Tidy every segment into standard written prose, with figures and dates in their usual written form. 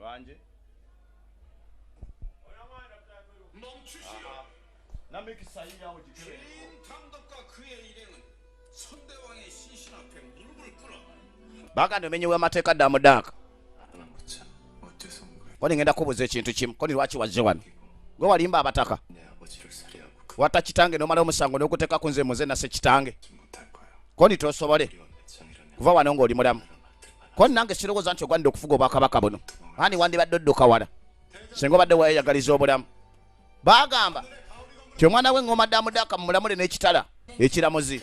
Lwanje namikisa yiyawo gikebere. Baganda omenye w'amateeka dda mudaaka. Koni ngenda kubuuza ekintu kimu. Koni lwaki wazze wano? Gwe walimba abataka, watta kitange n'omala omusango n'oguteeka ku nze muze nase kitange. Koni tosobole kuva wano ng'oli mulamu. Koni nange sirowooza nti ogwanidde okufuga obwakabaka buno. Ani wandibadde odduka wala singa obadde wayeyagaliza obulamu. Baagamba nti omwana w'eŋŋoma Daamudaaka mumulamule n'ekitala ekiramuzi.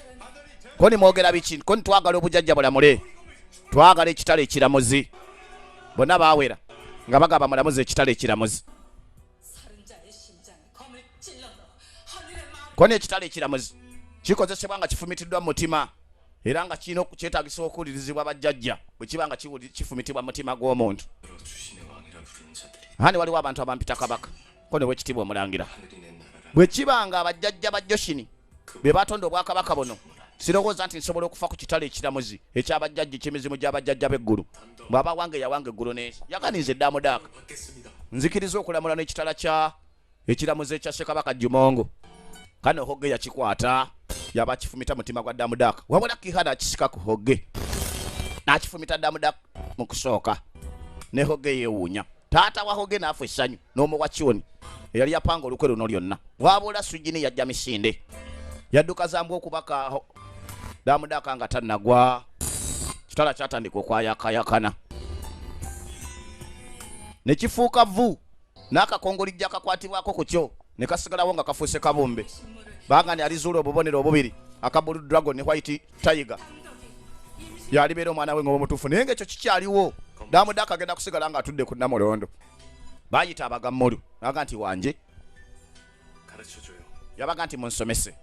Koni mwogera biki? Koni twagala obujajja bulamule, twagala ekitala ekiramuzi. Bonna baawera nga bagamba mulamuzi ekitala ekiramuzi. Koni ekitala ekiramuzi kikozesebwa nga kifumitiddwa mu mutima era nga kirina kyetaagisa okuwulirizibwa bajjajja bwe kiba nga kifumitibwa mu mutima gw'omuntu. Ani waliwo abantu abampita kabaka ko ne wekitiibwa omulangira. Bwe kiba nga abajjajja ba Joshini be batonda obwakabaka buno, sirowooza nti nsobola okufa ku kitala ekiramuzi eky'abajjajja eky'emizimu gy'abajjajja b'eggulu. Bw'aba wange yawanga eggulu n'ensi. Yaganinze Daamudaaka. Nzikiriza okulamula n'ekitala kya ekiramuzi ekya Ssekabaka Jumongo. Kano Hogge yakikwata yaba akifumita mutima gwa Daamudaaka, wabula Kiha n'akisika ku Hogge n'akifumita Daamudaaka mu kusooka ne Hogge yeewuunya. Taata wa Hogge n'afa essanyu n'omuwa Kyoni eyali yapanga olukwe luno lyonna. Wabula Sujini yajja misinde, yadduka zambwa okubaka Daamudaaka nga tannagwa. Kitala kyatandika okwayakayakana ne kifuuka vvu n'akakongolijja akakwatibwako ku kyo ne kasigalawo nga kafuuse kabumbe. Bagani alizuula obubonero obubiri aka Blue Dragon ne White Tiger yalibeera omwana we ng'omutuufu, naye ng'ekyo kikyaliwo Daamudaaka agenda kusigala ng'atudde ku Namulondo. Baayita abagammulu naga nti wanje yabaga nti munsomese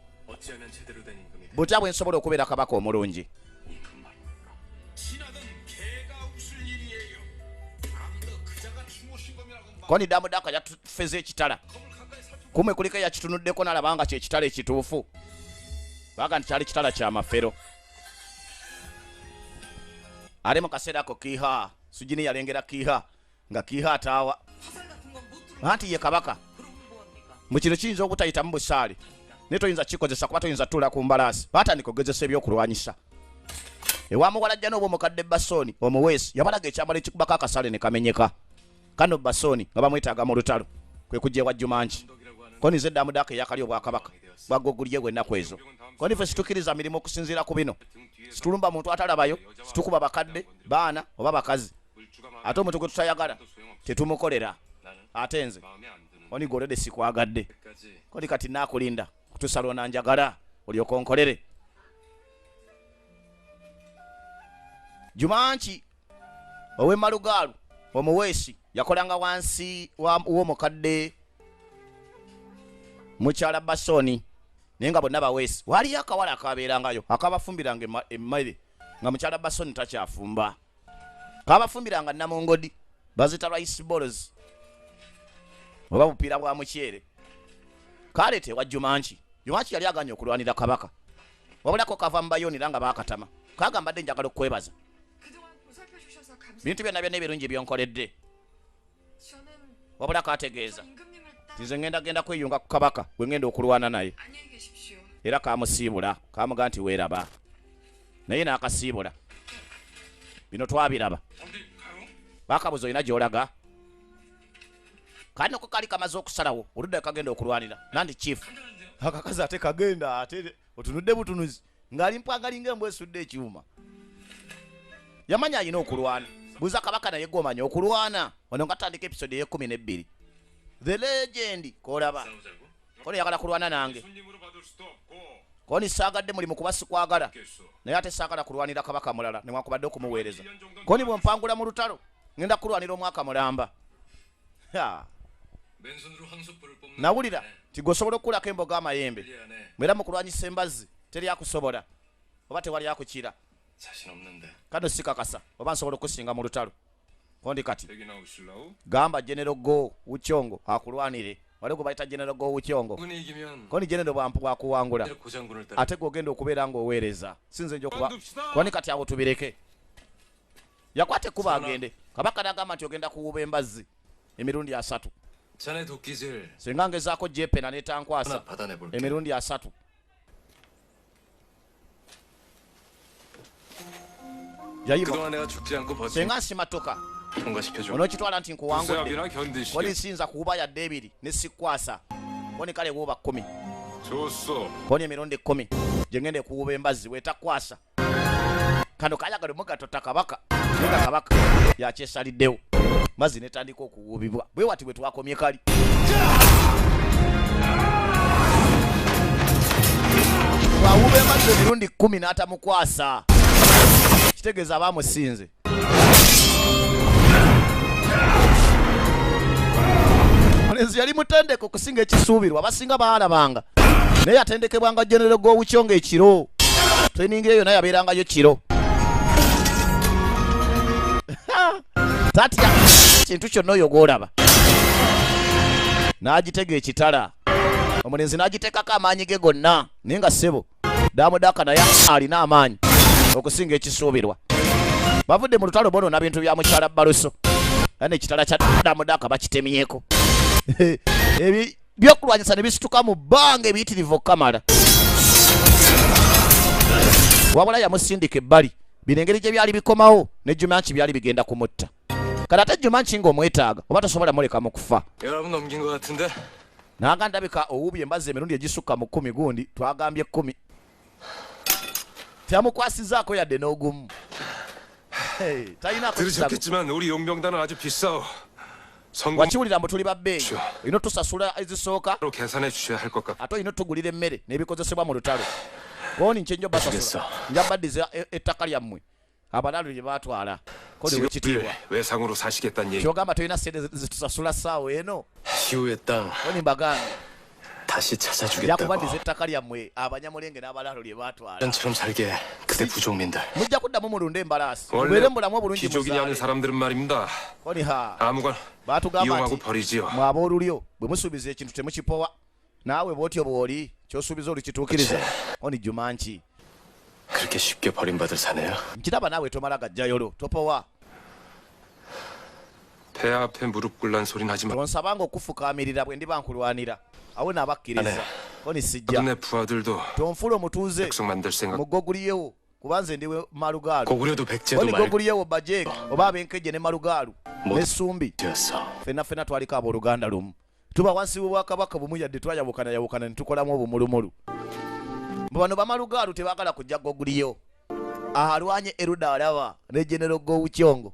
butya bwe nsobola okubeera kabaka omulungi. Koni Damudaka yatufeze ekitala kumwe kuliko eyakitunuddeko nalaba nga kyekitala ekituufu. Baga nti kyali kitala kya mafero. Ate mu kaseera ako Kiha Sujini yalengera Kiha nga Kiha ataawa anti ye kabaka. Mu kino kiyinza obutayitamu busaale naye toyinza kikozesa kuba toyinza tuula ku mbalaasi. Baatandika okugezesa ebyokulwanyisa ewa muwalajja n'oba omukadde Basooni omuweesi yabalaga ekyambalo ekikubako akasale ne kamenyeka. Kano Basooni nga bamwetaaga mu lutalo kwe kujja ewa Jumanji. Koni nze Daamudaaka eyakali obwakabaka bwa Gogulye bw'ennaku ezo. Koni ffe situkiriza mirimu okusinziira ku bino. Situlumba muntu atalabayo, situkuba bakadde, baana oba bakazi. Ate omuntu gwe tutayagala tetumukolera. Ate nze oni gw'olede sikwagadde. Koni kati naakulinda kutuusa lw'onanjagala olyoke onkolere. Jumanki ow'e Malugaalu omuweesi yakolanga wansi w'omukadde mukyala Basoni naye nga bonna baweesi. Waaliyo akawala akabeerangayo akabafumbiranga emmere nga mukyala Basoni takyafumba. Kabafumbiranga namungodi bazita rice balls oba bupiira bwa muceere. Kaleeta ewa Jumanki. Jumanki yali aganye okulwanira kabaka, wabula ko kava mu bayoni era nga baakatama. Kagamba dde njagala okukwebaza bintu byonna byonna ebirungi byonkoledde. Wabula kategeeza nze ngenda genda kweyunga ku kabaka gwe ngenda okulwana naye. Era kamusiibula, kamuga nti weeraba naye n'akasiibula. Bino twabiraba. Bakabuza olina gy'olaga. Kano ko kali kamaze okusalawo oludda kagenda okulwanira nandi chief. Akakazi ate kagenda ate otunudde butunuzi ng'ali mpwangalinga embwa esudde ekyuma. Yamanya alina okulwana. Buuza kabaka naye gw'omanyi okulwana. Wano nga tutandika episode ey'ekkumi n'ebbiri. The legend k'olaba. Kono yagala kulwana nange. Koni saagadde mulimu kuba sikwagala. Naye ate saagala kulwanira kabaka mulala newankubadde okumuweereza. Koni bw'ompangula mu lutalo ngenda kulwanira omwaka mulamba. Nawulira nti gwe osobola okukulako emboga amayembe. Era mu kulwanyisa embazzi teri akusobola oba tewali akukira. Kano sikakasa oba nsobola okusinga mu lutalo. Kondi kati gamba General Go Wuchongo akulwanire. Waliwo gwe bayita General Go Wuchongo. Kondi General bwakuwangula ate gwe ogenda okubeera ng'oweereza. Si nze nja okuba. Kondi kati awo tubireke. Yakwata ekkubo agende. Kabaka n'agamba nti ogenda kuwuuba embazzi emirundi 3. 자네 도끼질 Singa ngezaako jepena netankwasa 하나 받아내볼게. emirundi 3. Yayima. 그동안 내가 죽지 않고 버틴 Singa nsimatuka 통과시켜줘. onookitwala nti nkuwangudde. 수압이나 견디시게. Koni siyinza kuwuba yadde 2 ne sikkwasa. Koni kale wuuba 10. 좋소. Koni emirundi 10 gye ngenda okuwuba embazzi bw'etakkwasa. Kano kayagala omugatota kabaka naye nga kabaka yakyesaliddewo. Mazzi netandika okuwuubibwa. Bwe wati bwe twakomye kali. Bw'awuuba embazzi emirundi 10 n'atamukwasa, kitegeeza aba amusinze. Omulenzi yali mutendeke okusinga ekisuubirwa, abasinga baalabanga naye yatendekebwanga General Gowukyo ng'ekiro. Training eyo naye yabeerangayo kiro. Tatya kintu kyonna oyo gw'olaba. N'agitega ekitala. Omulenzi n'agiteekako amaanyi ge gonna, naye nga ssebo Damudaka naye alina amaanyi okusinga ekisuubirwa. Bavudde mu lutalo bonoona bintu bya mukyala Baluso. Era n'ekitala kya Damudaka bakitemyeko. Ebi byokulwanyisa ne bisituka mu bbanga ebiyitirivu okukamala. Wabula yamusindika ebbali. Bino engeri gye byali bikomawo ne Jumanchi byali bigenda kumutta. Kati ate Jumanchi ng'omwetaaga oba tosobola muleka mu kufa. 19 넘긴 것 같은데? Naga ndabika owuubye embazzi emirundi egisukka mu 10 gundi twagambye 10. Teyamukwasizzaako yadde n'ogumu. Hey, talinaako kisago. 들으셨겠지만 우리 용병단은 아주 비싸오. 성공으로 Wakiwulira mbu tuli ba bbeeyi. Olina otusasula ezisooka 계산해 주셔야 할 것 같. ate olina otugulira emmere n'ebikozesebwa mu lutalo. Kooni nkyenjo basasula. Nja baddiza ettaka lyammwe abalalu lye baatwala. Koni w'ekitiibwa. 지급을 외상으로 사시겠다는 얘기. Ky'ogamba tolina ssente zitusasula ssaawa eno. 시우의 땅 Koni mbagambye. 다시 Nja 찾아주겠다고. kubaddiza ettaka lyammwe abanyamulenge n'abalalu lye baatwala. 전처럼 살게 그대 부족민들. Mujja kuddamu mulunde embalaasi. 원래 Mubeere mulamu obulungi 귀족이냐는 muzaale. 사람들은 말입니다. Koni ha. 아무거나 Baatugamba 이용하고 nti 버리지요. mwe ab'olulyo bwe musuubiza ekintu temukipowa. Naawe bw'otyo bw'oli ky'osuubiza olikituukiriza. Oni Jumanchi. 그렇게 쉽게 버림받을 사내야? Nkiraba naawe tomala gajjayolo topowa. 배 앞에 무릎 꿇란 소린 하지 마. Tonsabanga okufukaamirira bwe ndiba nkulwanira. Awo naabakkiriza. Koni sijja. 내 부하들도 Tonfuula omutuuze 백성 만들 생각. mu Goguliyewo kuba nze ndi Malugaalu. 고구려도 백제도 Koni 말 Goguliyewo Bajeek oba ab'Enkejje ne Malugaalu Mo- n'Essumbi. 되었어. Ffenna ffenna twaliko abooluganda lumu. Tuba wansi w'obwakabaka bumu yadde twayawukana yawukana ne tukolamu obumulumulu. Mbu bano Bamalugaalu tebaagala kujja Goguliyo. Alwanye Eruda alaba ne General Gowukyongo.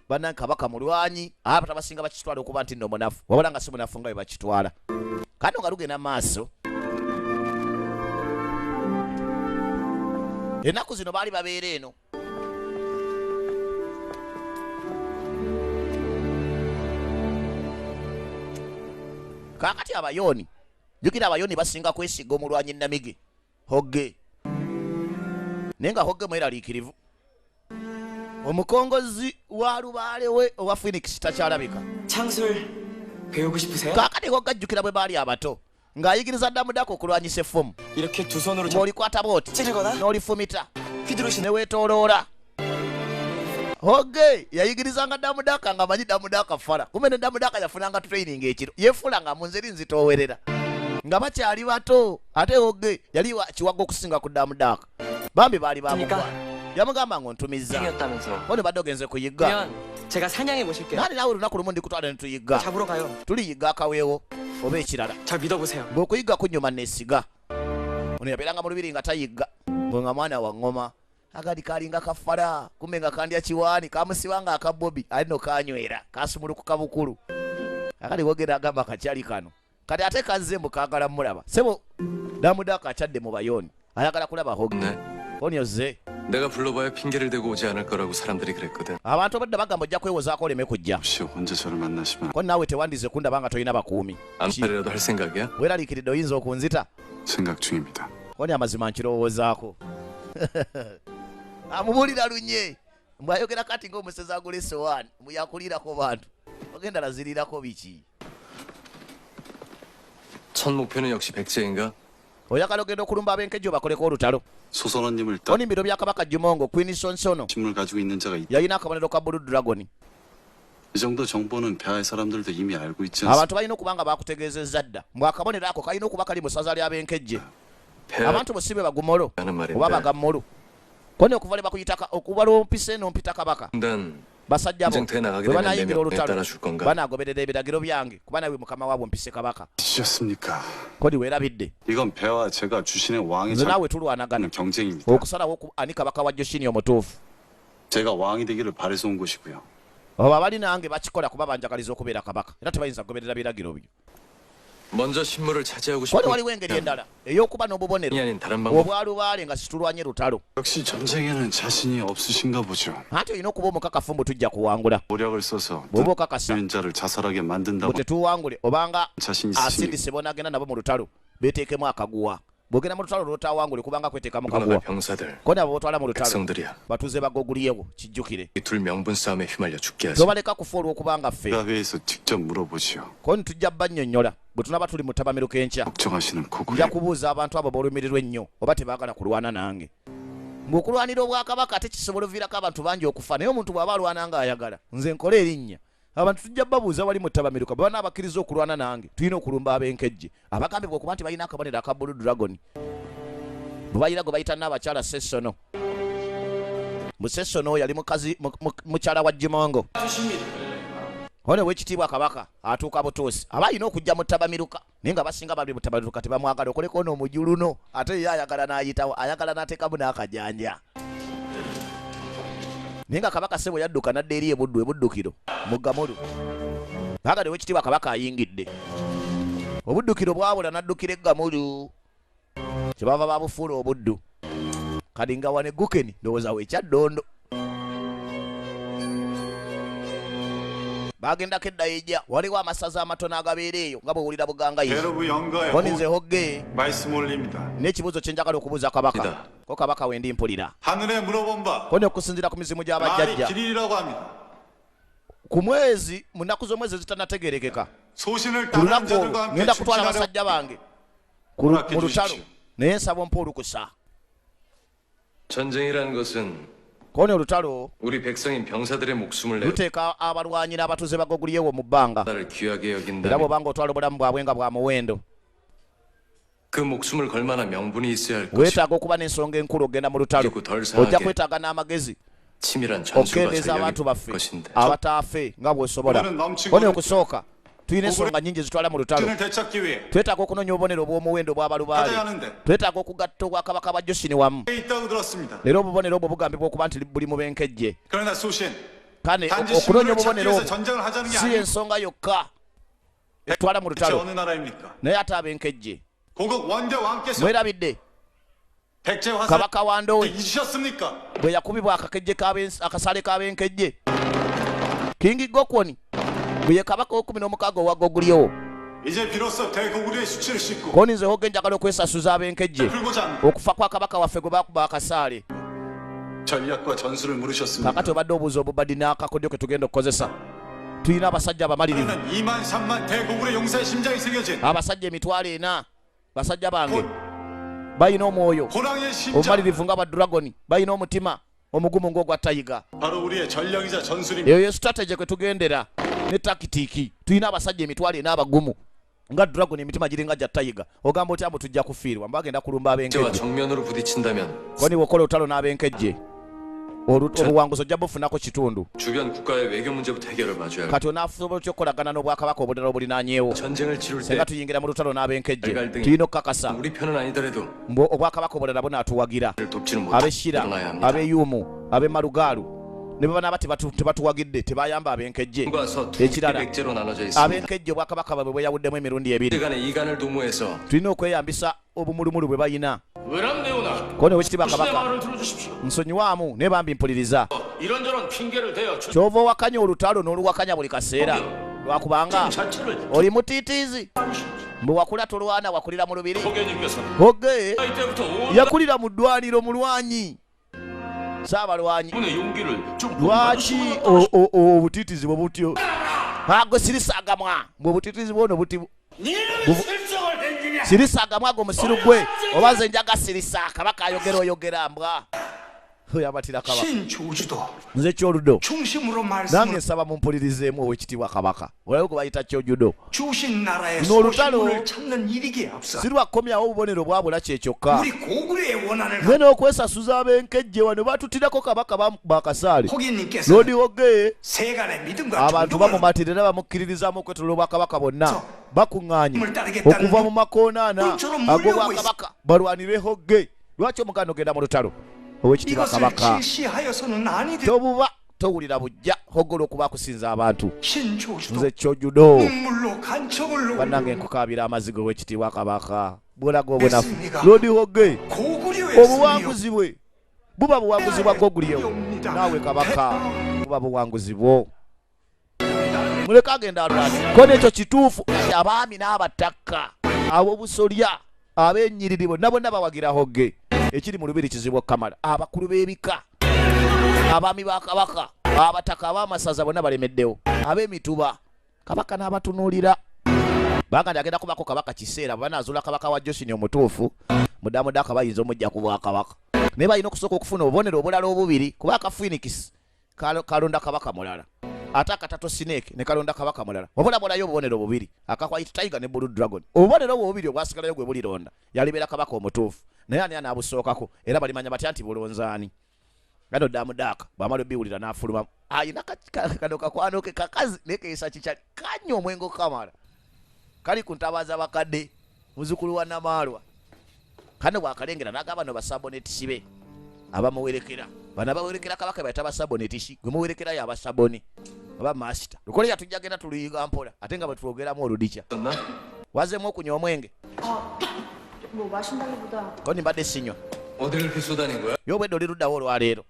Bannange kabaka mulwanyi, abantu abasinga bakitwala okuba nti nno munafu, wabula nga si munafu nga bwe bakitwala. Kano nga lugenda maaso. Ennaku zino baali babeera eno. Kaakati abayooni, jjukira abayooni basinga kwesiga omulwanyi Namige, Hogge. Naye nga Hogge mweraliikirivu. Omukongozi wa lubaale we owa Phoenix takyalabika. 창술 배우고 싶으세요? Kaakati Hogge ajjukira bwe baali abato ng'ayigiriza Damudaka okulwanyisa effumu. 이렇게 두 손으로 잡 Ng'olikwata bw'oti 찌르거나 n'olifumita 휘두르시는 ne weetooloola. Hogge yayigirizanga Damudaka ng'amanyi Damudaka fala. Kumbe ne Damudaka yafunanga training ekiro. Yeefuulanga mu nzeri nzitoowerera. Nga bakyali bato ate Hogge yali kiwago okusinga ku Damudaka. Bambi baali bamukwano. Yamugamba ng'ontumizza. 생겼다면서 Koni badde ogenze kuyigga. 그러면 제가 사냥해 모실게요. Naani naawe olunaku lumu ndikutwala ne tuyigga. 잡으러 가요. Tuliyigga akaweewo oba ekirala. 잘 믿어보세요. Bw'okuyigga kunyuma neesiga. Ono yabeeranga mu lubiri nga tayigga. Mbwe nga mwana wa ŋŋoma. Akadi kalinga kafala, kumbe nga kandya kiwaani, kamusiba nga akabobi, ali no kanywera, kasumulukuka bukulu. Akadi wogera agamba kakyali kano. Kati ate kazze mbu kaagala mmulaba. Ssebo, Damudaka akyadde mu bayooni. Ayagala kulaba Hogge. 네. Oni ozze. 내가 불러봐야 핑계를 대고 오지 않을 거라고 사람들이 그랬거든. Abantu obadde bagamba ojja kwewozaako oleme kujja. 혹시 혼자 저를 만나시면 Ko naawe tewandize kundaba nga tolina bakuumi. 암살이라도 할 생각이야? Weeraliikiridde oyinza okunzita. 생각 중입니다. Koni amazima nkirowoozaako. Amubuulira lunye. Mbw'ayogera kati ng'omusezi agula essowaani, mbu yakuliirako bantu. Ogenda lazirirako biki? 첫 목표는 역시 백제인가? Oyagala ogenda okulumba ab'enkejje obakoleko olutalo. 소선원님을 따 Oni biro bya kabaka Jumongo, Queen Sonsono 신물 가지고 있는 자가 있. yalina akabonero ka Blue Dragon. 이 정도 정보는 배하의 사람들도 이미 알고 있지 않습니까? Abantu balina okuba nga bakutegeezezza dda mbw akabonero ako kalina okuba kali mu ssaza ly'abenkejje. 폐하 Abantu bo si be bagumolo 하는 oba 말인데 bagammolu koni okuva lwe bakuyita okuva lwompise n'ompita kabaka 단 basajja bo 전쟁터에 나가게 bwe 되면 내 banayingira 명에 olutalo 따라줄 건가? banaagoberera ebiragiro byange kuba nawe mukama waabwe mpise kabaka. 주셨습니까? Kodi weerabidde 이건 배와 제가 주신의 왕의 nze naawe tulwanagana 자는 경쟁입니다. okusalawo ani kabaka wa Joshini omutuufu. 제가 왕이 되기를 바래서 온 것이고요. Abo abali nange bakikola kuba banjagaliza okubeera kabaka era tebayinza kugoberera biragiro byo. 먼저 신물을 차지하고 Kodi 싶은 waliwo engeri endala ey'okuba n'obubonero 이 아닌 다른 방법 obwalubaale nga situlwanye lutalo. 역시 전쟁에는 자신이 없으신가 보죠. Anti olina okuba omukakafu mbu tujja kuwangula. 모략을 써서 Bw'oba okakasa 듣는 자를 자살하게 mbu 만든다고 tetuwangule obanga 자신 있으십니까? asindise bonagenda nabo mu lutalo beteekemu akaguwa. Bw'ogenda mu lutalo lw'otawangule kubanga kweteekamu 나갈 kaguwa. 병사들 Koni abo b'otwala mu lutalo 백성들이야. batuuze bagoguliyewo kijjukire. 이 둘 명분 싸움에 휘말려 죽게 하지. Tobaleka kufa olw'okubanga ffe. 제가 회의에서 직접 물어보지요. Koni tujja bannyonnyola bwe tunaba tuli mu ttabamiruka enkya. 걱정하시는 Nja 고구려 kubuuza abantu abo b'olumirirwa ennyo oba tebaagala kulwana nange. Ng'okulwanira obwakabaka ate kisobola oviirako abantu bangi okufa naye omuntu bw'aba alwana ng'ayagala nze nkole erinnya. Abantu tujja babuuza wali mu ttabamiruka bwe banaabakkiriza okulwana nange tulina okulumba ab'enkejje abagambibwa okuba nti balina akabonero aka Blue Dragon. Bwe balina gwe bayita n'abakyala Sessono. Mu Sessono yali mukazi mukyala wa Jimongo. Ono ow'ekitiibwa kabaka atuuka butuusi aba alina okujja mu ttabamiruka naye nga basinga bali mu ttabamiruka tebamwagala okoleka ono omujuluno ate ye ayagala n'ayitawo ayagala n'ateekamu n'akajanja naye nga kabaka ssebo yadduka n'adda eri ebuddu ebuddukiro mu Gamulu. Kaakati ow'ekitiibwa kabaka ayingidde obuddukiro bwabula n'addukira e Gamulu kyebava babufuula obuddu kati nga wano e Gukeni ndowooza wekyaddondo bagendako edda ejja waliwo amasaza amatono agabeera eyo nga bwewulira Bugangayizi. 여러분 영가의 Koni nze hogge 말씀 올립니다. n'ekibuuzo kye njagala okubuuza kabaka Ida. ko kabaka wendi mpulira. 하늘에 물어본 바 Koni okusinziira ku mizimu 말이 gy'abajjajja 길이라고 합니다. ku mwezi mu nnaku z'omwezi ezitanategerekeka 소신을 ku 따르는 lunaku olwo 자들과 함께 ngenda kutwala 출진하려 abasajja bange mu lutalo naye nsaba ompa olukusa. 전쟁이라는 것은 Koni olutalo 우리 백성인 병사들의 목숨을 내어 luteeka abalwanyi n'abatuuze bagoguliyewo mu bbanga 나를 귀하게 era 여긴다면 bw'obanga otwala obulamu bwabwe nga bwa muwendo 그 목숨을 걸 만한 명분이 있어야 할 것이고 weetaaga okuba n'ensonga enkulu okugenda mu lutalo 그리고 덜 ojja 상하게 kwetaaga n'amagezi 치밀한 전술과 okukendeeza abantu 전략일 baffe 것인데 abataafe nga bw'osobola. Obubonero 넘치고 Koni okusooka tulina ensonga nnyingi ezitwala mu lutalo. 진을 되찾기 위해 Twetaaga okunoonya obubonero obw'omuwendo obw'abalubaale. 가져야 하는데 Twetaaga okugatta obwakabaka bwa Josini wamu. 있다고 들었습니다. Leero obubonero obwo bugambibwa okuba nti buli mu benkejje. 그러나 소신 Kale 단지 okunoonya 신물을 찾기 obubonero 위해서 obwo 전쟁을 하자는 게 si 아니에요. ensonga yokka etwala mu 대체 lutalo 어느 나라입니까? naye ate ab'enkejje 고국 원대 왕께서 mwerabidde 백제 화살 kabaka wa Ndowe 잊으셨습니까? bwe yakubibwa akakejje akasale k'abenkejje Kingi Gokwoni bwe ye kabaka ow'ekumi n'omukaaga owa Gogulyewo. 이제 비로소 대고구려의 수치를 씻고 Koni nze hoge njagala okwesasuza ab'enkejje 풀고자 합니다. okufa kwa kabaka waffe gwe baakuba akasaale. 전략과 전술을 물으셨습니다. Kaakati obadde obuuza obubadi n'akakodyo ke tugenda okukozesa. Tulina abasajja abamalirivu 우리는 2만 3만 대고구려 용사의 심장이 새겨진 abasajja 40,000 basajja bange balina omwoyo 호랑이의 심장 obumalirivu nga ba dragoni balina omutima omugumu ng'ogwa tayiga. 바로 우리의 전략이자 전술입니다. Eyo ye strategy kwe tugendera ne takitiiki. Tulina abasajja 40,000 abagumu nga dragon emitima giringa gya tayiga. Ogamba otya mbu tujja kufiirwa mbagenda kulumba 백제와 ab'enkejje. 정면으로 부딪힌다면 Koni bw'okola olutalo n'ab'enkejje obuwanguzi ojja bufunako kitundu. 주변 국가의 외교 문제부터 해결을 봐줘야 할 Kati onaasobola otya okukolagana n'obwakabaka obulala obulinaanyeewo 전쟁을 치룰 때 senga tuyingira mu lutalo n'ab'enkejje 갈등이 tulina okukakasa 우리 편은 아니더라도 mbu obwakabaka obulala bunaatuwagira. 돕지는 못하 Ab'eshira 일어나야 합니다. ab'eyumu ab'emalugaalu ne bwe banaaba tebatuwagidde tebayamba ab'enkejje. 과서 두 Ekirala 백제로 나눠져 있습니다. ab'enkejje obwakabaka bwabwe bweyawuddemu emirundi ebiri. 간의 이간을 도모해서 Tulina okweyambisa obumulumulu bwe balina. 외람되오나 Koni owekitiibwa 신의 kabaka 말을 들어주십시오. nsonyiwaamu naye bambi mpuliriza. 이런저런 핑계를 대어 Kyova owakanya olutalo n'oluwakanya buli kaseera lwakubanga 자체를 oli mutiitiizi mbu wakula tolwana wakulira mu lubiri. 고객님께서는 Hoge 이때부터 온 yakulira mu ddwaniro mulwanyi saabalwanyi. 분의 용기를 좀 Lwaki obutiitizi bwe butyo ago sirisagamwa mbwe obutiitizi bwono buti 니는 실정을 Sirisa agamwa go musiru gwe oba nze njaga sirisa. Kabaka ayogera oyogera mbwa. Oyo abatira kabaka. 신조주도 Nze kyoludo 중심으로 nange 말씀을 nsaba mumpulirizeemu owekitiibwa kabaka. Olabe gwe bayita kyojudo. 주신 나라의 Luno olutalo 소신문을 찾는 일이기에 앞서 si lwakukomyawo obubonero bwabula kye kyokka 우리 고구려의 원한을 nze n'okwesasuza ab'enkejje wano batutirako kabaka bakasaale 호기님께서 Lodi Hoge 세간의 믿음과 abantu 존중을 bamumatira era bamukkiririzaamu okwetolola obwakabaka bwonna bakuŋŋaanye okuva mu makoona ana ag'obwakabaka balwanire Hoge. Lwaki omuganda ogenda mu lutalo owekitiibwa 이것을 kabaka? 실시하여서는 아니 되 Tobuba towulira bujja Hoge olw'okuba akusinza abantu. 신조주도 Nze kyojudo 눈물로 간청을 bannange nkukaabira amazigo owekitiibwa kabaka bwolaga obunafu. Esimiga. Lodi Hoge 고구려의 승리요 obuwanguzi bwe buba buwanguzi bwa Gogulyewo naawe kabaka buba buwanguzi bwo. Muleke agenda alwane ko nekyo kituufu. Abaami n'abataka ab'obusolya ab'ennyiriri bonna bonna bawagira Hoge. Ekiri mu lubiri kizibu okukamala. Abakulu b'ebika, abaami ba kabaka, abataka, ab'amasaza bonna balemeddewo, ab'emituba. Kabaka n'abatunuulira banga nti agenda kubako kabaka kiseera bwe banaazuula kabaka wa Josini omutuufu. Mudamudaka bayinza omujja ku bwakabaka naye balina okusooka okufuna obubonero obulala obubiri kuba aka phoenix kalonda kabaka mulala ate aka turtle snake ne kalonda kabaka mulala wabula bwolayo obubonero bubiri aka white tiger ne blue dragon. Obubonero obwo bubiri obwasigalayo gwe bulironda yalibeera kabaka omutuufu naye ani anaabusookako era balimanya batya nti bulonzaani? Gano Damudaaka bwamala obiwulira n'afuluma ayina kano kakwano ke kakazi naye keesa kikyali kanywa omwenge okukamala kali ku ntabaaza bakadde muzukulu wa Namaalwa. Kano bwakalengera n'agamba no basabonetisi be abamuwerekera bano abawerekera kabaka bayita basabonetisi gwe muwerekerayo abasaboni oba masita lukoleya tujja genda tuluyiga mpola ate nga bwe twogeramu oludikya. Wazeemu okunywa omwenge? 뭐 마신다기보다 Koni mbadde sinywa. 어디를 이렇게 쏘다닌 거야? Ye obwedde oli luddawo olwaleero?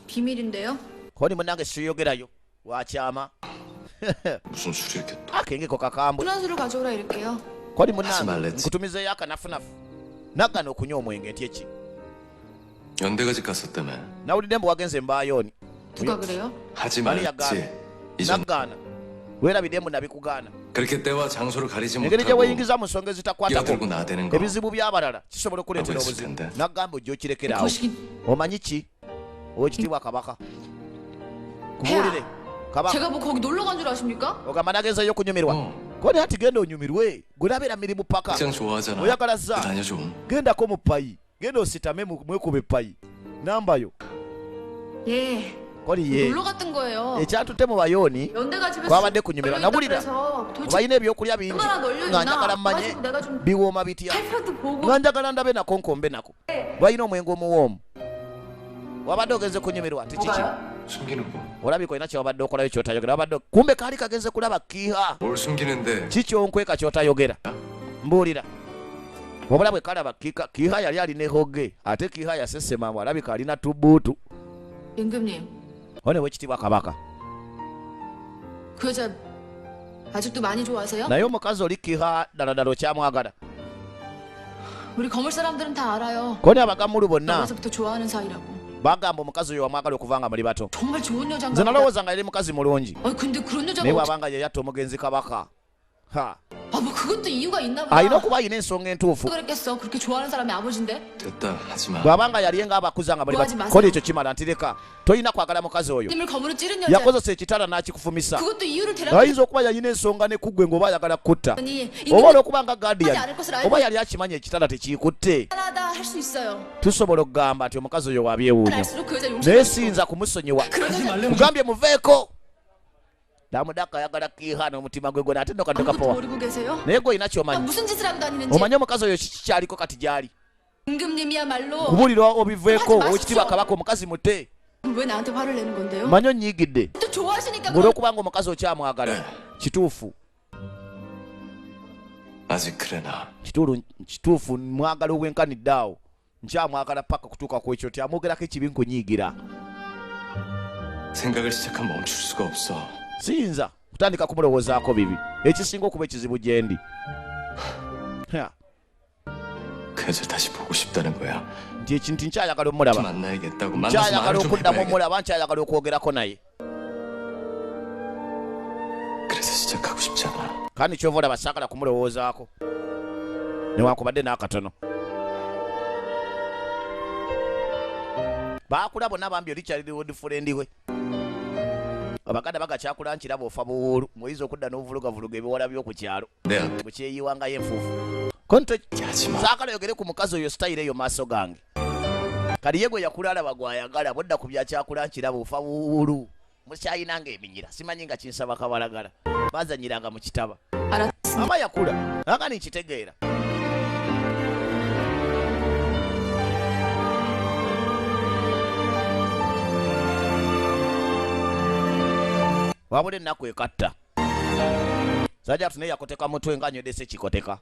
비밀인데요. Koni munnange siyogerayo wakyama. 무슨 술이 이렇게 또 Akengeko kakambwe. 순한수를 가져오라 이럴게요. Koni munnange Asimaleti. nkutumizeeyo akanafunafu naggana okunywa omwenge nti eki? 연대까지 갔었다며. Nawulidde mbu wagenze mbayooni. 누가 그래요? 하지 아니, 말랬지. 이전 Naggaana weerabidde mbu nabikugaana. 그렇게 때와 장소를 가리지 Engeri gye 못하고 weeyingiza mu nsonga ezitakwatako 끼어들고 나대는 거 ebizibu by'abalala kisobola okuleetera Abo obuzibu. esitende. Nagamba ojja okirekeraawo. 거시기 Omanyi ki owekitiibwa kabaka kubuulire kabaka? 제가 뭐 거기 놀러 간 줄 아십니까? Ogamba nagenzeyo okunyumirwa? 어, Koni ati genda onyumirwe gwe nabeera mirimu paka. 극장 좋아하잖아. Oyagala za 다녀 좀. Gendako mu payi genda ositame mwekube payi nambayo. 예. Koni ye 놀러 갔던 거예요. Ekyatutte mu bayooni 연대가 집에서 kwabadde kunyumirwa. 널려 있다 Nawulira 그래서 도대체 balina ebyokulya bingi 얼마나 널려 nga 있나 njagala mmanye 가지고 내가 좀 biwooma bitya 살펴도 보고 nga njagala ndabe nako nkombe nako balina omwenge omuwoomu. Wabadde ogenze kunyumirwa nti kiki? 숨기는 거. Olabika olina kyewabadde okolayo kyotayogera. Wabadde kumbe kaali kagenze kulaba kiiha. 뭘 숨기는데? Kikyonkweka kyotayogera mbuulira. Wabula bwe kalaba kiiha yali alina ehoge ate kiiha yasesemamu alabika alina tubuutu. 임금님 One wekitiibwa kabaka 그 여자 아직도 많이 좋아하세요? naye omukazi oli kiiha ddala ddala okyamwagala? 우리 거물 사람들은 다 알아요. Koni abagamulu bonna 어려서부터 좋아하는 사이라고. Bagamba omukazi oyo wamwagala okuva nga muli bato. 정말 좋은 Nze 여잔가 보다. nalowooza nga yali mukazi mulungi 아니 근데 그런 여자가 naye 어떻게 bw'abanga ye yatta omugenzi kabaka ha 아뭐 그것도 이유가 있나 보다. Alina okuba alina ensonga entuufu. 그랬겠어. 그렇게 좋아하는 사람이 아버지인데. 됐다 하지 마. Bw'abanga yali nga abakuza nga muli bato Lwaki masa- koni ekyo kimala nti leka tolina kwagala mukazi oyo. 님을 검으로 찌른 여자. Yakozesa ekitala n'akikufumisa. 그것도 이유를 대라. Ayinza okuba yalina ensonga ne kuggwe ng'oba ayagala kutta 니 oba olwokuba nga guardian 알을 것을 알고 oba yali akimanyi ekitala tekikutte. 하다 할 수 있어요. Tusobola okugamba nti omukazi oyo wabyewuunyo 알수록 그 여자 용서. naye siyinza kumusonyiwa. 그런 여자 Kugambye muveeko damudaka ayagala kiiha n'omutima gwe gwona ate nno 아무것도 kadokapowa 모르고 계세요? naye gwe olina 아, kyomanyi? 무슨 짓을 하고 다니는지 Omanyi omukazi oyo kiki kyaliko kati gyali? 임금님이야말로 Kubulira obiveeko Haji owekitiibwa Maso. kabaka omukazi mute. 왜 나한테 화를 내는 건데요? Manyi onyiigidde 또 좋아하시니까 ng'olwokubanga omukazi okyamwagala kituufu. 아직 그래 나. Kituulu kituufu mwagala obwenkanidde awo nkyamwagala paka kutuuka ku ekyo ti amwogerako ekibi nkunyiigira. 생각을 시작하면 멈출 수가 없어. Siyinza kutandika kumulowoozaako bibi ekisinga okuba ekizibu gye ndi. Ha, 그 여자 다시 보고 싶다는 거야. Nti ekintu nkyayagala omulaba 만나야겠다고 만나서 nkyayagala 말을 좀 okuddamu 해봐야겠다. omulaba nkyayagala okwogerako naye. 그래서 시작하고 싶지 않아. Kandi kyova olaba saagala kumulowoozaako. Newankubadde n'akatono. Baakula bonna bambi oli childhood friend we. Abaganda bagakyakula nkiraba ofa buwuulu muyinza okudda n'ovulugavuluga ebiwala by'oku kyalo 내 앞에 bukyeyiwangayo enfuufu. Konto 하지 마. saakala yogere ku mukazi oyo sitayiro eyo maaso gange. Kali ye gwe yakula alaba gwayagala bodda ku byakyakula nkiraba ofa buwuulu mukyayinanga eminyira simanyi nga kinsaba kabalagala bazanyiranga mu kitaba. 알았습니다. Aba yakula anga nikitegeera. Wabula ennaku ekatta sajja tune yakoteka mutwe nga anywedese kikoteka.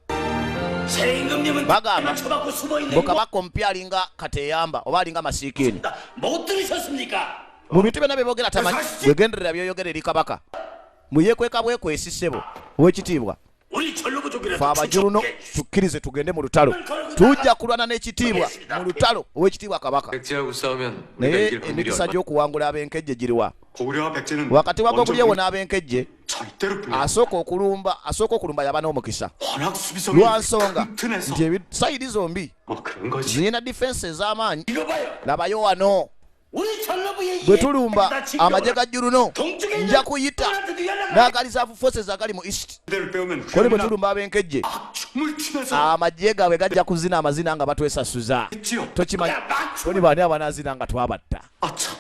새 임금님은 bagamba 처박고 숨어 있는 mbu kabaka omupya alinga kateyamba oba alinga masiikini. 못 들으셨습니까? Mu bintu byonna byeboogera tamanyi bwegenderera byoyogera eri kabaka muyekweka bwekwesi ssebo owekitiibwa. 우리 전로부족이라도 Fe abajuluno tukkirize tugende mu lutalo tujja kulwana n'ekitiibwa mu lutalo owekitiibwa kabaka. 백제하고 싸우면 우리가 Naye 이길 확률이 emikisa 얼마? gy'okuwangula ab'enkejje giriwa? 고구려와 백제는 Wakati wa 먼저 gobulyewo n'ab'enkejje 절대로 불리. asooka okulumba yaba n'omukisa 워낙 수비성이 lwa nsonga 튼튼해서 nti sayidi zombi 뭐 그런 거지. zirina difensi ez'amaanyi. 이거 봐요. Labayo wano 우리 전로부의 bwe tulumba amagye ga Juruno 동쪽에 nja kuyita n'agali za forces agali mu east. 대를 빼오면 Koli bwe tulumba ab'enkejje 춤을 추면서 amagye gaabwe gajja kuzina amazina nga batwesasuza. 했지요. Tokimanyi toli baani abanaazina nga twabatta. 아참.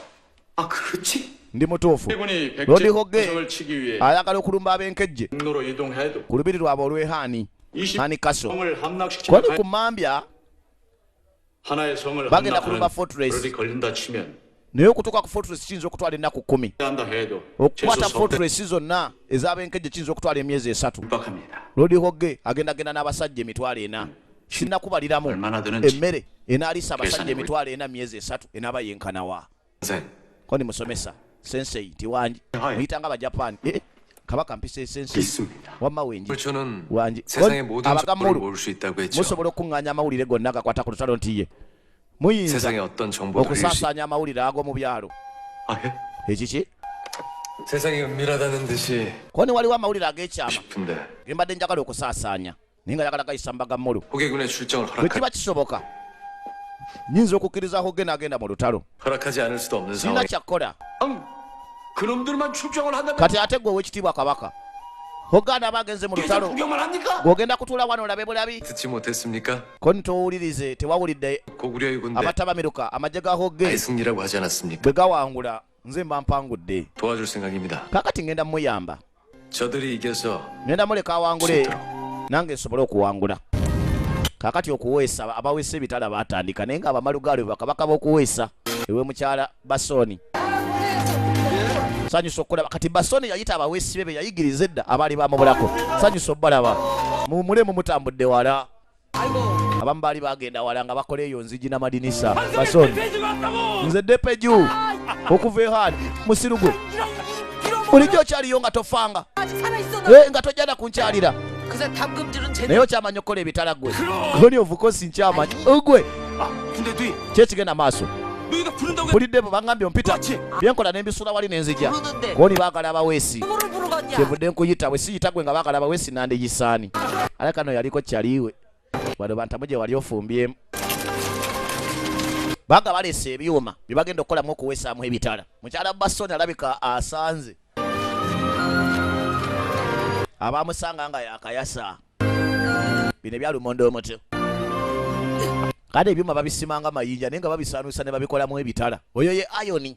아 그렇지. Ndi mutuufu. 해군이 Lord 백제 Hoge 성을 치기 위해 ayagala okulumba ab'enkejje 육로로 이동해도 ku lubiri lwabwe olw'ehaani hani kaso 성을 함락시키는 koli ku mambya 하나의 성을 bagenda 함락하는 kulumba fortress. 열흘이 걸린다 치면 Naye okutuuka ku fortress kiyinza okutwala ennaku 10. 한다 해도 Okukwata 최소 석 fortress zonna ez'abenkejje kiyinza okutwala emyezi 3. 빡합니다. Lord Hoge agendagenda n'abasajja 40,000 sinnakubaliramu 얼마나 드는지. emmere enaaliisa abasajja Kesane 40,000 myezi 3 enaaba yenkanawa. 선생. Koni musomesa sensei tiwangi Hai. muyitanga abajapani eh, kabaka mpisa sensei 있습니다. wamma wengi 불초는 wangi 세상의 모든 정보를 abagamulu 모을 수 있다고 했죠. musobola okuŋŋaanya amawulire gonna agakwata ku lutalo nti ye muyinza 세상의 어떤 정보도 잃을 수 okusaasaanya amawulire ag'omu byalo. 아 예? Ekiki 세상이 은밀하다는 듯이 koni waliwo amawulire ag'ekyama 싶은데 ge mbadde njagala okusaasaanya naye nga njagala gayisa mbagammulu. 호계군의 출정을 Bwe 허락하, kiba kisoboka nyinza okukkiriza Hoge n'agenda mu lutalo. 허락하지 않을 수도 없는 Sirina 상황. kyakkola. 그놈들만 출정을 한다면 Kati ate gwe ow'ekitiibwa kabaka Hoge anaaba agenze mu 계속 lutalo 구경만 합니까? gw'ogenda kutuula wano olabe bulabi. 듣지 못했습니까? Koni towulirize tewawulidde 고구려의 군대 abatabamiruka amagye ga Hoge 대승리라고 하지 않았습니까? bwe gawangula nze mba mpangudde. 도와줄 생각입니다. Kakati ngenda muyamba 저들이 이겨서 ngenda muleka awangule 수 있도록. nange nsobole okuwangula. Kakati okuweesa abaweesa ebitala batandika naye nga abamalugaali bakabaka b'okuweesa ewe mukyala Basoni sanyusa okulaba kati Basoni yayita abaweesi be be yayigiriza edda abaali bamubulako sanyusa obbalaba mumulemu mutambudde wala abamu baali bagenda wala nga bakola eyo nzigi n'amadinisa. Basoni nze depeju okuva ehaani musiru gwe bulijjo okyaliyo nga tofanga 아직 살아 있어 너. Eh, nga tojja na kunkyalira 그새 담금질은 제대로 naye okyamanyi okukola ebitala gwe goni ovukosi nkyamanyi ogwe 근데 누이 kyekigenda maaso. 누이가 부른다고 Mpulidde bwe baŋŋambye ompita byenkola nembisula wali nenzija 부르는데 goni baagala abaweesi 누구를 부르 갔냐? kyevudde nkuyita bwe siyita gwe nga baagala abaweesi nandiyisaani ale kano yaliko kyaliwe wano bantamu gye wali ofumbyemu baga baleese ebyuma bye bagenda okukolamu okuweesaamu ebitala. Mukyala Basoni alabika asanze abamusanga nga yakayasa bino ebyalumonde omuto kale ebyuma babisimanga mayinja naye nga babisaanuusa ne babikolamu ebitala oyo ye ayoni.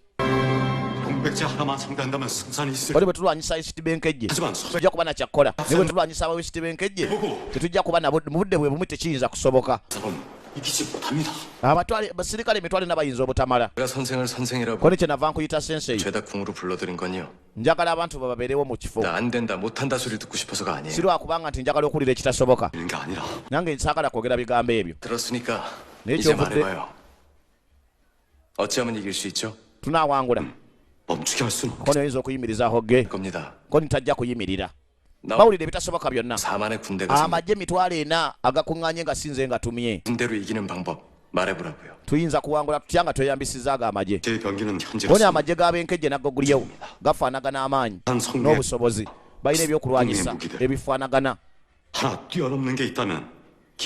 동백제 하나만 상대한다면 승산이 있을. Oli bwe tulwanyisa East Benkejje 하지만 서 tujja kuba nakyakukola naye bwe tulwanyisa aba West Benkejje tetujja kuba nabo mu budde bwe bumu tekiyinza kusoboka. 사람 이기지 못합니다. Abatwale basirikale emitwalo ena bayinza obutamala. 내가 선생을 선생이라고 Koni kyenava nkuyita sensei 죄다 궁으로 불러들인 건요. njagala abantu bababeerewo mu kifo. 나 안 된다 못한다 소리 듣고 싶어서가 Si 아니에요. lwakubanga nti njagala okuwulira ekitasoboka 있는 게 아니라 nange nsaagala kwogera bigambo ebyo. 들었으니까 네, 이제 저 근데- 말해봐요. 어찌하면 이길 수 있죠? Tunaawangula 멈추게 할 수는 koni oyinza okuyimiriza Hoge 겁니다. koni tajja kuyimirira. 나 Bawulira ebitasoboka byonna 4만의 군대가 생긴 amagye 40,000 agakuŋŋaanye nga sinze nga tumye. 군대로 이기는 방법 말해보라고요. Tuyinza kuwangula tutya nga tweyambisiza ago amagye? 제 병기는 현재 Koni amagye g'abenkejje n'agogulyewo gafaanagana amaanyi n'obusobozi balina ebyokulwanyisa ebifaanagana. 하나 뛰어넘는 게 있다면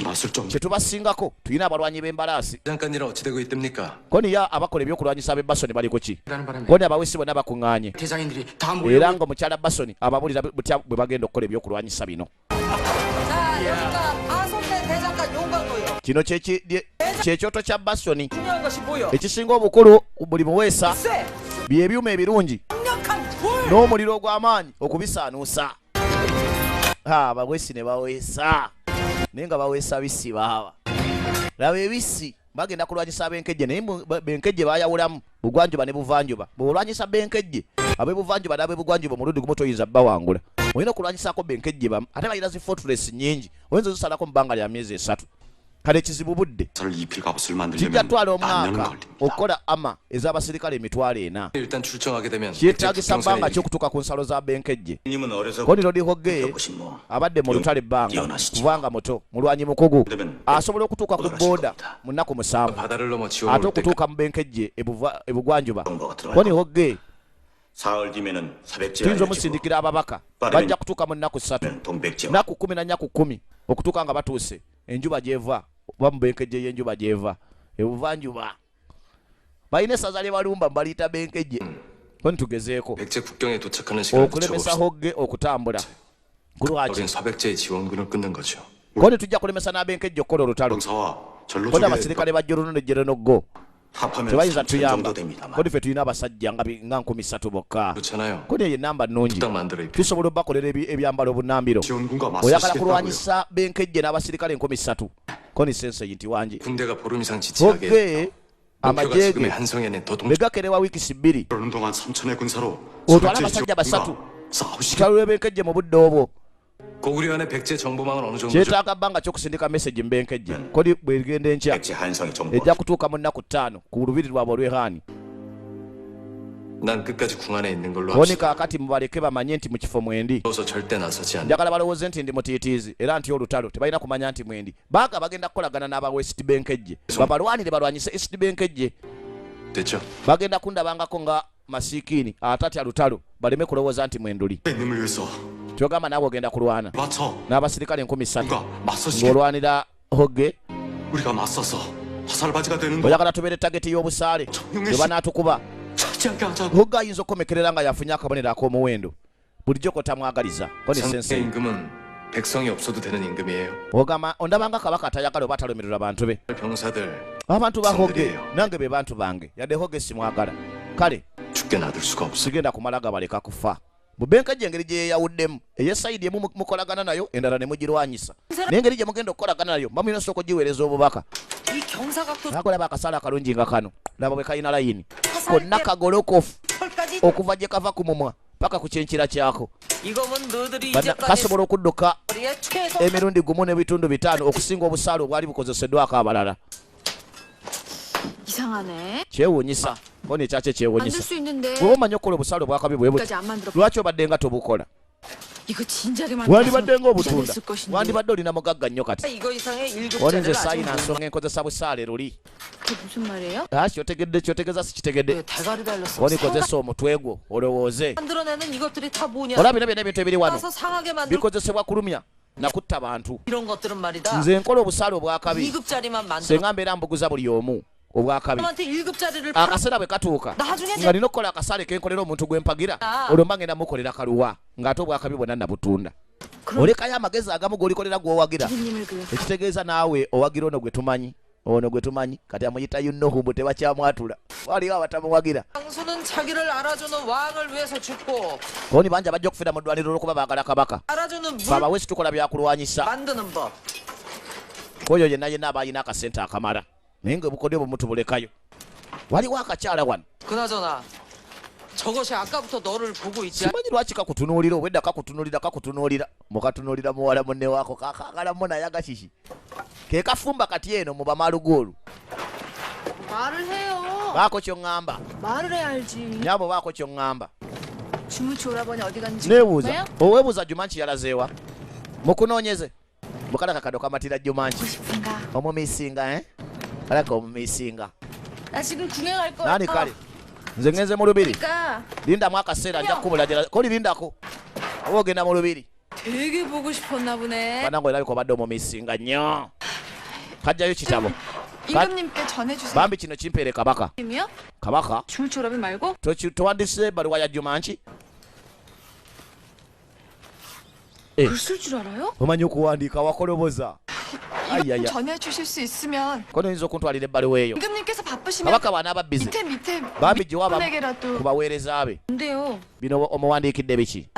맞설 정도 Kyetubasingako, tulina abalwanyi b'embalaasi. 잠깐이라 어찌 되고 있답니까? Koni ya abakola ebyokulwanyisa ab'e Basoni bali kuki? 라는 바람에 Koni abawesi bonna bakuŋŋaanye 대장인들이 다 era 몰려 nga omukyala Basoni ababulira butya bwe bagenda okukola ebyokulwanyisa bino. 자, 여기가 아손대 대장간 용광로요. Kino kyekyoto kya Basoni. 중요한 것이 뭐요? Ekisinga obukulu buli muweesa 쇠, byebyuma ebirungi 강력한 불. n'omuliro ogw'amaanyi okubisaanuusa. Ha, abawesi ne baweesa naye nga baweesa bisi. Baaba laba ebisi, bagenda kulwanyisa abenkejje, naye benkejje bayawulamu bugwanjuba ne buvanjuba. Bw'olwanyisa benkejje ab'ebuvanjuba n'ab'ebugwanjuba omulundi gumu, toyinza bbawangula. Olina okulwanyisako benkejje bamu, ate balina zi fortress nnyingi, oyinza ozisalako mu bbanga lya myezi 3. Kale ekizibu budde. 를 입힐 갑옷을 Kijja 만들려면 twala 만 년은 omwaka 걸립니다. okukola ama ez'abasirikale 40,000. 일단 출정하게 되면 Kyetaagisa 국경선에 bbanga kyokutuuka ku nsalo za benkejje. 님은 어려서 Koni Lodihoge 보신 뭐 abadde mu lutalo ebbanga 뛰어나시죠. kubanga muto, mulwanyi mukugu, asobola okutuuka ku booda mu nnaku 7, 바다를 넘어 지원을 ate 올 때까지 okutuuka mu benkejje ebugwanjuba. 정보가 들어갈 Koni Hoge 사흘 뒤면은 사백제 tuyinza omusindikira ababaka, bajja kutuuka mu nnaku 3, 동백제와 nnaku 14 ku 10 okutuuka nga batuuse enjuba gyeva, oba mu benkejje y'enjuba gyeva ebuvanjuba. Balina essaza lye balumba, mubaliyita benkejje. Koni tugezeeko 백제 국경에 도착하는 시간을 okulemesa 늦춰봅시다. Hogge okutambula kulwaki? 우린 서백제의 지원군을 끊는 거죠. Koni tujja kulemesa n'abenkejje okukola olutalo. 병사와 전로 Koni 쪽에 abasirikale ba Jorono ne Jeronoggo 합하면 tebayinza 3천 tuyamba. 정도 됩니다만 Koni ffe tulina abasajja nga nga 3,000 bokka. 그렇잖아요. Koni eyo enamba nnungi, 딱 만들어 입. tusobola obakolera ebyambalo obunnambiro. 지원군과 Oyagala 맞서시겠다고요. kulwanyisa benkejje n'abasirikale 3,000? Koni sensei nti wangi. 군대가 보름 이상 지체하게 Hogge 목표가 amagye 지금의 ge 한성에는 더 동. bwe gakerewa wiikisi 2, 그러는 동안 3천의 군사로 오토 서백제 abasajja basatu. 지원군과 싸우시겠 kitalo lw'ebenkejje mu budde obwo. 고구려 안의 백제 정보망은 어느 정도죠? Kyetaaga bbanga kyokusindika meseji mu benkejje. Koni bwegenda enkya 백제 한성의 정보 ejja kutuuka mu nnaku 5 ku lubiri lwabwe olw'ehaani. 난 끝까지 궁 안에 있는 걸로 Koni 합시다. kaakati mubaleke bamanye nti mu kifo mwendi. 어서 절대 나서지 않는. Njagala balowooze nti ndi mutiitiizi era nti olutalo tebalina kumanya nti mwendi. Baaga bagenda kukolagana n'aba West benkejje, babalwanire, balwanyise East benkejje. 됐죠? Bagenda kundabangako nga masiikiini atatya lutalo, baleme kulowooza nti mwenduli. 님을 위해서 Kyogamba naawe ogenda kulwana 맞춰 n'abasirikale 3,000 누가 맞서시겠 ng'olwanira Hogge? 우리가 맞서서 화살바지가 되는 거 Oyagala tubeere tageti y'obusaale bwe banaatukuba? 차지하게 하자고 Hogge ayinza okukomekerera nga yafunye akabonero ak'omuwendo bulijjo kotamwagaliza. Koni 상의 sensei, 임금은 백성이 없어도 되는 임금이에요. ogamba ondabanga kabaka atayagala oba atalomererwa bantu be. 병사들 Abantu ba Hogge Sandiriyo. nange be bantu bange, yadde Hogge simwagala. Kale 죽게 놔둘 수가 없어. sigenda kumala gabaleka kufa. Bubenkeje engeri gye yeyawuddemu, eyesayidi emu mukolagana nayo, endala ne mugirwanyisa, naye engeri gye mugenda okukolagana nayo mba mulina osooka ogiweereza obubaka. 이 경사각도 Nakolaba akasaala akalungi nga kano, laba bwe kalina layini konna kagolokofu 털까지 okuva gye kava ku mumwa paka ku kyenkira kyako. 이거면 너희들이 이제까지 Kasobola okudduka 우리의 최소 emirundi 1.5 okusinga obusaale obwali bukozeseddwako abalala. 이상하네. Kyewuunyisa, koni ekyaki 만들 ekyewuunyisa. 수 있는데 Bwe omanyi okukola obusaale obwakabi bwe buti, 까지 안 만들어. lwaki obadde nga tobukola? 이거 진작에 Wandibadde 만들었으면 nga obutunda, 부자 됐을 것인데. wandibadde olina mugagga nnyo kati. 이거 이상의 Oli nze 1급짜리를 아직 saayina nsonga enkozesa busaale luli. 그게 무슨 말이에요? Ah, kyotegedde kyotegeeza sikitegedde. 왜 대가리 달렸어 Oli kozesa omutwe gwo olowooze. 만들어내는 이것들이 다 뭐냐 Olaba bino byonna ebintu ebiri wano 가서 상하게 만들 bikozesebwa kulumya nakutta bantu. 이런 것들은 말이다 Nze nkola obusaale obwakabi, 2급짜리만 만들어 senga mbeera mbuguza buli omu obwakabi. 한테 1급짜리를 팔아 Akaseera bwe katuuka 나중에 nga nina okukola akasaale kenkolera omuntu gwe mpagira, Ah. olwo mba ngenda mukolera kaluwa ng'ate obwakabi bwonna nabutunda. Olekayo amagezi agamu g'olikolera gw'owagira. 님을 그려. Ekitegeeza naawe owagira ono gwe tumanyi, ono gwe tumanyi kati amuyita yunohumbu, tebakyamwatula, waliwo abatamuwagira. 장수는 자기를 알아주는 왕을 위해서 죽고 Koni bangi abajja okufiira mu ddwaniro olw'okuba baagala kabaka. 알아주는 물 Babawe situkola byakulwanyisa. 만드는 법 Oyo yenna yenna aba alina akasente akamala, naye nga obukodyo bwe mutubulekayo. Waliwo akakyala wano. 그나저나 저것이 아까부터 너를 보고 있지 Simanyi lwaki kakutunuulira, obwedda kakutunuulira, kakutunuulira, mukatunuulira muwala munne waako kakagalamu naye agakiki ke kafumba kati eno mu bamalugoolu. 말을 해요. Baako kyoŋŋamba. 말을 해야 알지. Nyabo, baako kyoŋŋamba. 주무치 오라버니 어디 갔는지 Neebuuza 궁금해요? oweebuuza Jumanki yalazeewa, mukunoonyeze mukala kakado kamatira Jumanki. 보고 싶은가? Omumisinga, eh? Kalaka omumisinga. 나 지금 궁에 갈 거야. Nani kale nze ngenze mu lubiri. 그러니까 Lindamu akaseera, nja kukubula. Koli lindako oba ogenda mu lubiri. 되게 보고 싶었나 보네. Banange, olabika obadde omumisinga nnyo. Kajjayo kitabo. 임금님께 전해주세요. Bambi kino kimpeere kabaka. 님이요? Kabaka. 줄조라비 말고 Towandise ebbaluwa ya Jumanki. 글 쓸 줄 알아요? Omanyi okuwandiika wakoloboza? Ayaya. 전해주실 수 있으면 Kono oyinza okuntwalira ebbaluwa eyo? 임금님께서 바쁘시면 Kabaka bw'anaaba busy, 밑에 밑에 bambi giwa abamu 분에게라도 ku baweereza be. 뭔데요? Bino omuwandiikidde biki?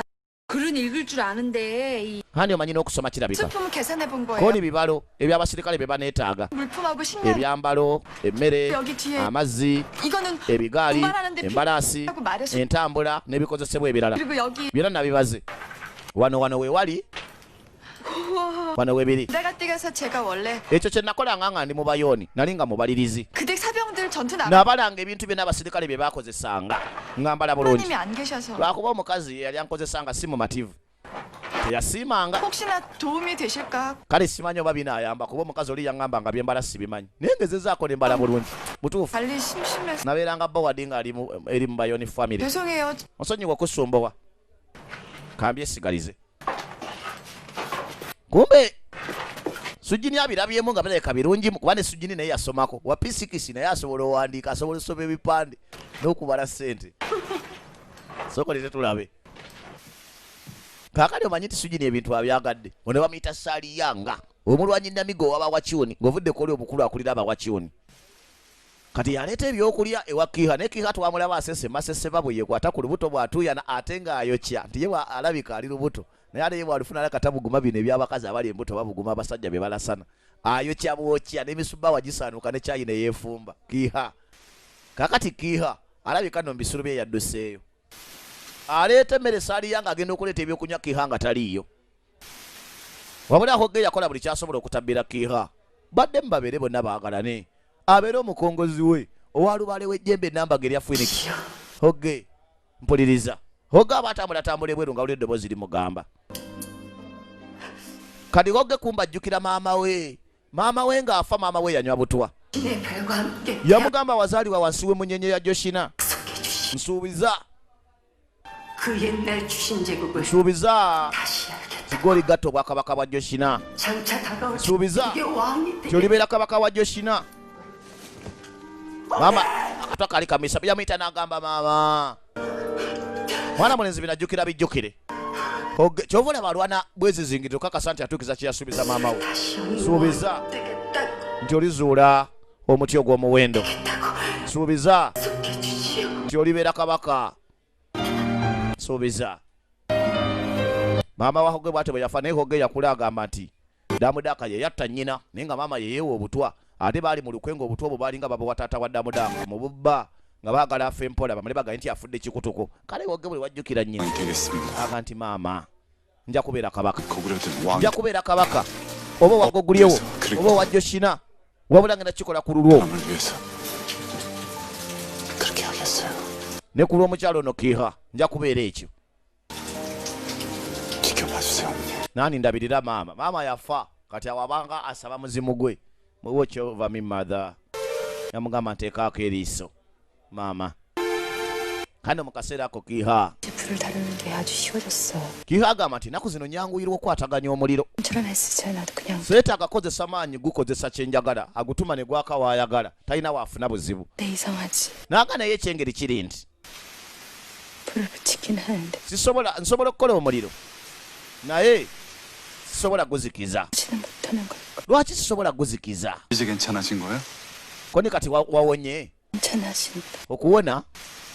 글은 읽을 줄 아는데 이 Hani omanyi n'okusoma kirabika. 수품 계산해 본 거예요. Kooni bibalo eby'abasirikale bye baneetaaga, 물품하고 식량 ebyambalo, emmere, 여기 뒤에 amazzi, 이거는 ebigaali, 운반하는데 embalaasi, 필요하고 말해서 entambula n'ebikozesebwa ebirala. 그리고 여기 Byonna nabibaze wano. Wano we wali, wano webiri. 내가 뛰가서 제가 원래 Ekyo kye nakolanga nga ndi mu bayooni, nali nga mubalirizi. 그댁 사병들 전투 나가 Nabalanga ebintu byonna abasirikale bye bakozesanga nga mbala bulungi. 하나님이 안 계셔서 Lwakuba omukazi yali ankozesanga si mumativu, teyasiimanga. 혹시나 도움이 되실까 Kale simanyi oba binaayamba, kuba omukazi oli yaŋŋamba nga byembala sibimanyi, naye ngezezaako ne mbala bulungi butuufu. 관리 심심해서 Nabeeranga bowadi nga ali eri mu bayoni family. 죄송해요. Onsonyiwa okusumbuwa, kambyesigalize. Kumbe Sujini abirabyemu nga birabika birungi, kuba ne Sujini naye yasomako wa P6, naye asobola owandiika, asobola osoma ebipande n'okubala ssente. Sookolete tulabe. Kaakati omanyi nti Sujini ebintu abyagadde. Ono bamuyita Saliyanga, omulwanyi namigo ow'abawakyuni, ng'ovudde koli omukulu akulira abawakyuni. Kati yaleeta ebyokulya ewa Kiha, naye Kiha twamulaba asese maseseba bwe yekwata ku lubuto bw'atuuyana ate ng'ayokya nti ye alabika ali lubuto, naye ate ye bw'alufuna alaka tabuguma. Bino eby'abakazi abali embuto babuguma abasajja bye balasana, ayokya bwokya n'emisubbaawa gisaanuuka ne kyayi ne yeefumba Kiha. Kaakati Kiha alabika nno mu bisulo bye yadduseeyo, aleeta emmere. Saaliya ng'agenda okuleeta ebyokunywa, Kiha nga taliiyo. Wabula Hoge yakola buli kyasobola okutabbira Kiha badde mubabeere bonna baagalane, abeere omukongozi we owalubaale w'ejjembe enambaga erya Phoenix. Hoge, mpuliriza. Hoge aba atambulatambula ebweru nga wuli eddoboozi limugamba. Kati Hoge kumba ajjukira maama we, maama we ng'afa, maama we yanywa butwa. 내 별과 함께 Yamugamba, wazaalibwa wansi w'emunyenye ya Joshina, 약속해 주신 nsuubiza, 그 옛날 주신 제국을 nsuubiza 다시 열겠다. tigoli gatta obwakabaka bwa Joshina. 장차 다가올 Suubiza. 이게 왕이 Ti olibeera kabaka wa Joshina. Maama akatwa kali kamisa, yamuyita n'agamba, maama, mwana mulenzi binajjukira bijjukire. Kyova olaba alwana bwezizingiriro kakasa nti atuukiza kyeyasuubiza maama we. 다시 여는 Suubiza 왕이 되겠다고 nti olizuula omuti ogw'omuwendo, suubiza 약속해 주시오. nti olibeera kabaka, suubiza. Maama wa Hoge bwatyo bwe yafa, naye Hoge yakula agamba nti Damudaaka ye yatta nnyina, naye nga maama yeyeewa obutwa, ate baali mu lukwe ng'obutwa obwo baalinga babuwa taata wa Damudaaka mu bubba, nga baagala afe mpola bamale bagaye nti afudde kikutuko. Kale Hoge buli wajjukira nnyina 왕이 되겠습니다. aga nti, maama, nja kubeera kabaka. 고구려든 왕 Nja kubeera kabaka, oba owa Gogulyewo oba owa Joshina, wabula ngenda kikola ku lulwo 남을 위해서 그렇게 하겠어요. ne ku lw'omukyalo ono Kiha, nja kubeera ekyo. 지켜봐 주세요, 어머니. Nani ndabirira maama. Maama yafa, kati awo abanga asaba muzimu gwe, watch over me mother. Yamugamba, nteekaako eriiso maama. Kano mu kaseera ako Kiha 불을 다루는 게 아주 쉬워졌어. Kiha agamba nti ennaku zino nyanguyirwa okukwataganya omuliro. 처럼 했으면 나도 그냥 Seetaaga kozesa maanyi, gukozesa kyenjagala, agutuma ne gwaka waayagala, talina waafuna buzibu. 내 이상하지. Naga naye ekyengeri kiri nti 불을 붙이긴 하는데 sisobola, nsobola okukola omuliro naye sisobola guzikiza. 붙지는 못하는 걸까? Lwaki sisobola guzikiza? 이제 괜찮아진 거예요? Koni kati wawonye? 괜찮아진다. Okuwona?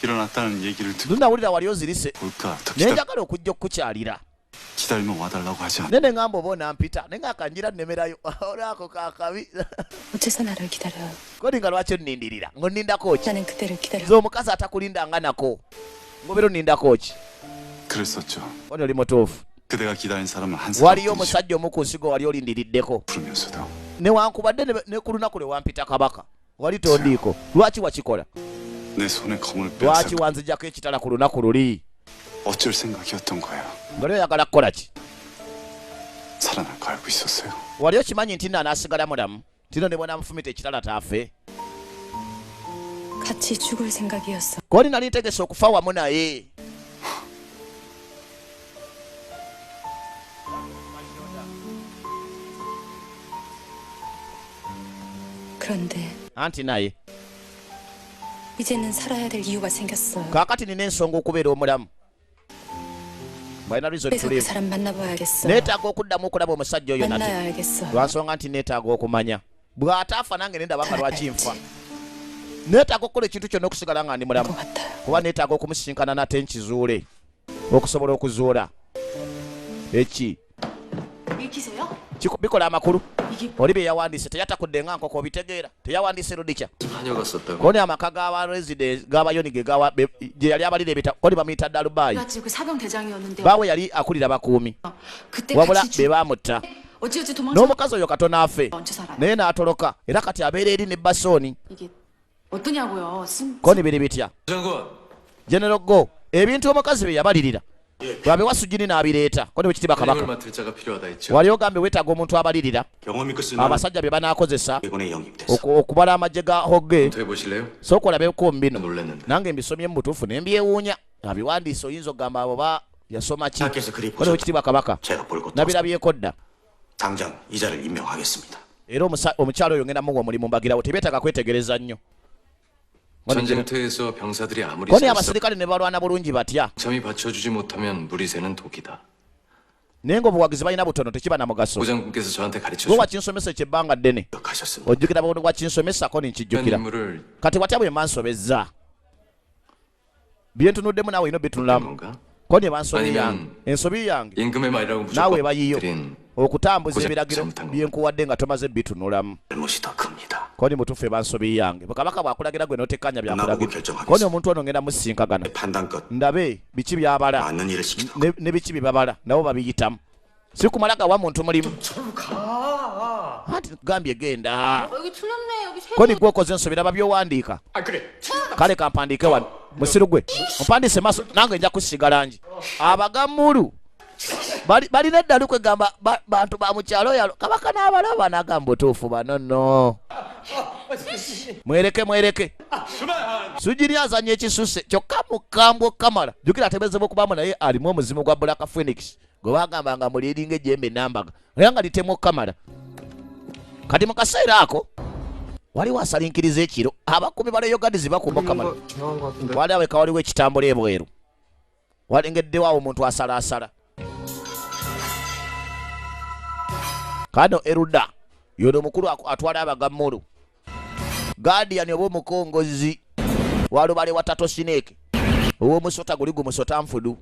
일어났다는 얘기를 듣고 Lunawulira wali ozirise, 올까 더 naye 기다, njagala okujja okukukyalira. 기다리면 와달라고 하지 않. Naye ne ŋŋamba oba onampita, naye nga akanjira nnemerayo olwako kakabi. 어째서 나를 기다려요? Koni nga lwaki onnindirira, ng'onnindako ki? 나는 그대를 기다려. Nze omukazi atakulindanga nako, ng'obeera onnindako ki? 그랬었죠. Koni oli mutuufu. 그대가 기다린 사람은 한 Waliyo 사람뿐이죠. omusajja omu ku nsigo wali olindiriddeko, 부르면서도 newankubadde ne ku lunaku lwe wampita kabaka wali tondiiko. Lwaki wakikola? 내 손에 검을 Lwaki 빼앗아 wanzijjako ekitala ku lunaku luli? 어쩔 생각이었던 거예요. Nga oli oyagala kukola ki? 살아날 거 알고 있었어요. Wali okimanyi nti nno anaasigala mulamu, nti no ne bw'anaamufumita ekitala taafe? 같이 죽을 생각이었어. Koli nali ntegese okufa wamu naye. 그런데 Anti naye 이제는 살아야 될 이유가 생겼어요. Kaakati nina ensonga okubeera omulamu. Balina reason 그래서 to 그 live. 사람 만나봐야겠어요. Neetaaga okuddamu okulaba omusajja oyo nate. 만나야 알겠어요. Lwansonga nti neetaaga okumanya bw'ataafa nange nendaba nga lwaki nfa. Neetaaga okukola ekintu kyonna okusigala nga ndi mulamu 것 같아요. kuba neetaaga okumusisinkana nate nkizuule okusobola okuzuula eki. 읽히세요? Bikola amakulu. 이게 Oli bye yawandiise teyatakudde nga nkoko obitegeera teyawandiise Ludica. 하녀가 썼다고. Koni amaka g'aba residence g'abayoni ge gawa gye yali abalira ebitabo koni bamuyita Dalubayi. 같이 그 사병 대장이었는데 Baawe yali akulira bakuumi 그때 wabula 같이 be 죽 baamutta. 어찌어찌 도망쳐 N'omukazi oyo katono afe 얹혀 살아요. naye n'atoloka era kati abeera eri ne Basooni. 이게 어떠냐고요? 쓴 Koni biri bitya? 장군. General go ebintu omukazi bye yabalirira bwabewa Sujini n'abireeta koni bwekitiba 님을 kabaka. 맡을 자가 필요하다 했죠. Wali ogambye weetaaga omuntu abalirira 경험 있고 쓸만한 abasajja bye banaakozesa 대군에 영입돼서 okubala amagye ga Hogge. 더 해보실래요? Sooka olabeko mu bino. 놀랐는데. Nange mbisomye mu butuufu ne mbyewuunya abiwandiise oyinza okugamba abo ba yasoma ki. 학교에서 그리 Koni bwekitiibwa kabaka 제가 볼것도 nabirabyeko dda. 당장 이자를 임명하겠습니다. Era omukyalo oyo ngenda muwa omulimu mbagirawo tebeetaaga kwetegereza nnyo. 전쟁터에서 병사들이 아무리 Koni 잘 싸 abasirikale ne balwana bulungi batya 점이 받쳐주지 못하면 물이 새는 독이다. Naye ng'obuwagizi balina butono tekiba na mugaso. 고장군께서 저한테 가르쳐 Gwe 주신 wakinsomesa ekyebbanga ddene. 기억하셨습니다. Ojjukira wakinsomesa ko ninkijjukira. 인물을 Kati watya bwe mansobezza byentunuddemu naawe olina obitunulamu. 건가? Koni eba nsobi 아니면 yange ensobi yange 임금의 말이라고 naawe 무조건 eba yiyo 드린 okutambuza Kuze- ebiragiro 잘못한 거. byenkuwadde nga tomaze bitunulamu. 잘못이 더 큽니다. Koni mutuufu eba nsobi yange bwe kabaka bwakulagira gwe n'otekkanya Nabugo byakulagira. 결정하겠습니다. Koni omuntu ono ngenda musinkagana 판단껏 ndabe biki byabala 맞는 일을 시키도록 ne biki byebabala nabo babiyitamu si kumala gawa muntu mulimu anti gambye genda. 여기 틀렸네. 여기 세 Koni gwe okoze ensobi raba byowandiika. 아 그래. Kale kampandiike wano musiru gwe ompandiise maaso nange nja kusiga langi abagamulu balina eddalu kwegamba bantu ba mukyalo yalo kabaka n'abalaba n'agamba otuufu bano nno mwereke mwereke Sugiri azanya ekisuse kyokka mukambwe okukamala jjukira atebeezebwa okubaamu naye alimu omuzimu gwa Black Phoenix gwe bagamba nga muliringa ejjembe nambaga era nga litemu okukamala. Kati mu kaseera ako waliwo asalinkiriza ekiro abakuumi baleyo gadizi bakuuma okukamala 지나간 것 같은데. wali aweka waliwo ekitambula ebweru walengeddewo awo omuntu asalaasala kano eruda yono omukulu atwala abagammulu guardian oba omukongozi walubale wa turtle snake ow'omusota guli gumusota nfudu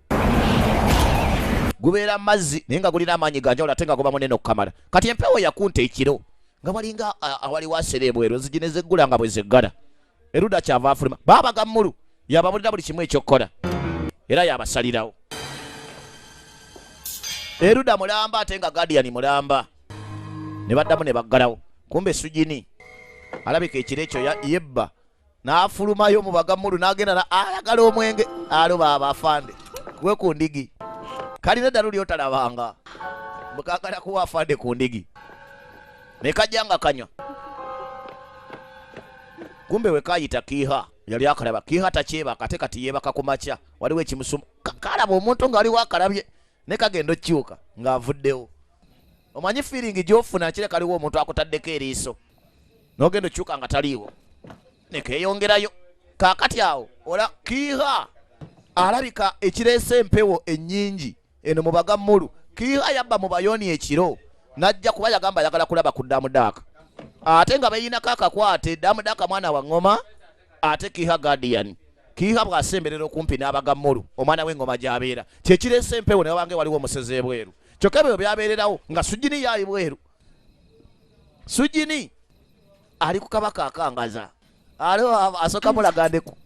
gubeera mazzi naye nga gulina amaanyi ganjawulo ate nga guba munene okukamala. Kati empewo yakunta ekiro nga walinga awaliwo asera ebweru enzigi ne zeggula nga bwe zeggala. Eruda kyava afuluma baabagammulu yababulira buli kimu ekyokukola era yabasalirawo. Eruda mulamba ate nga guardian mulamba ne baddamu ne baggalawo. Kumbe Sugini alabika ekiro ekyo yebba n'afulumayo mu bagammulu n'agenda ayagala omwenge aloba abafande kuwe ku ndigi kalina eddalu lyotalabanga bwekagala kuwa afande ku ndigi ne kajja nga kanywa. Kumbe we kayita Kiiha yali akalaba Kiiha takyebaka ate kati yeebaka ku makya waliwo ekimusumu kalaba omuntu ng'aliwo akalabye ne kagenda okyuka ng'avuddewo. Omanyi feeling gy'ofuna kire kaliwo omuntu akutaddeko eriiso n'ogenda okyuka nga taliiwo nekeeyongerayo. Kaakati awo ola Kiiha alabika ekireese empewo ennyingi eno mu bagammulu. Kiiha yabba mu bayoni ekiro n'ajja kuba yagamba ayagala kulaba ku Damudaaka ate nga beyinako akakwate Damudaaka mwana wa ŋŋoma ate Kiiha guardian. Kiiha bw'asemberera okumpi n'abagammulu omwana w'eŋŋoma gy'abeera kyekireese empewo ne wabange waliwo omusezi ebweru kyokka ebyo byabeererawo nga Sugini yaali bweru. Sugini ali ku kabaka akangaza aliwo asooka mulaga ndeku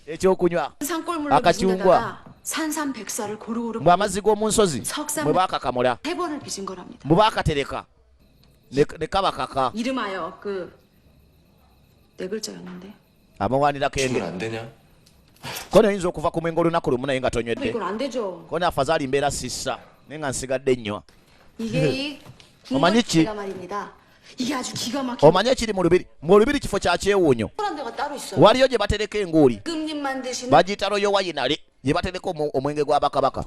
ekyokunywa 산골물로 akacungwa. 빚은 데다가 산삼 백사를 고루고루 mbwe amazzi g'omu nsozi 석삼 mwe baakakamula 세 번을 빚은 거랍니다. mwe baakatereka ne kaba kaka. 이름하여 그 네 글자였는데 Amuwaanirako enge. 주면 안 되냐? Koni oyinza okuva ku mwenge olunaku lumu naye nga tonywedde. 이건 안 되죠. Koni afazaali mbeera sissa naye nga nsigadde nnywa. 이게 이 어머니 지. 국물가 말입니다. 이게 아주 기가 막힌 Omanye ekiri mu lubiri mu lubiri kifo kya kyewuunyo. 한 데가 따로 있어요. Waliyo gye batereka enguuli 임금님 만드시는 bagiyita royal winery gye batereka omwenge gw'abakabaka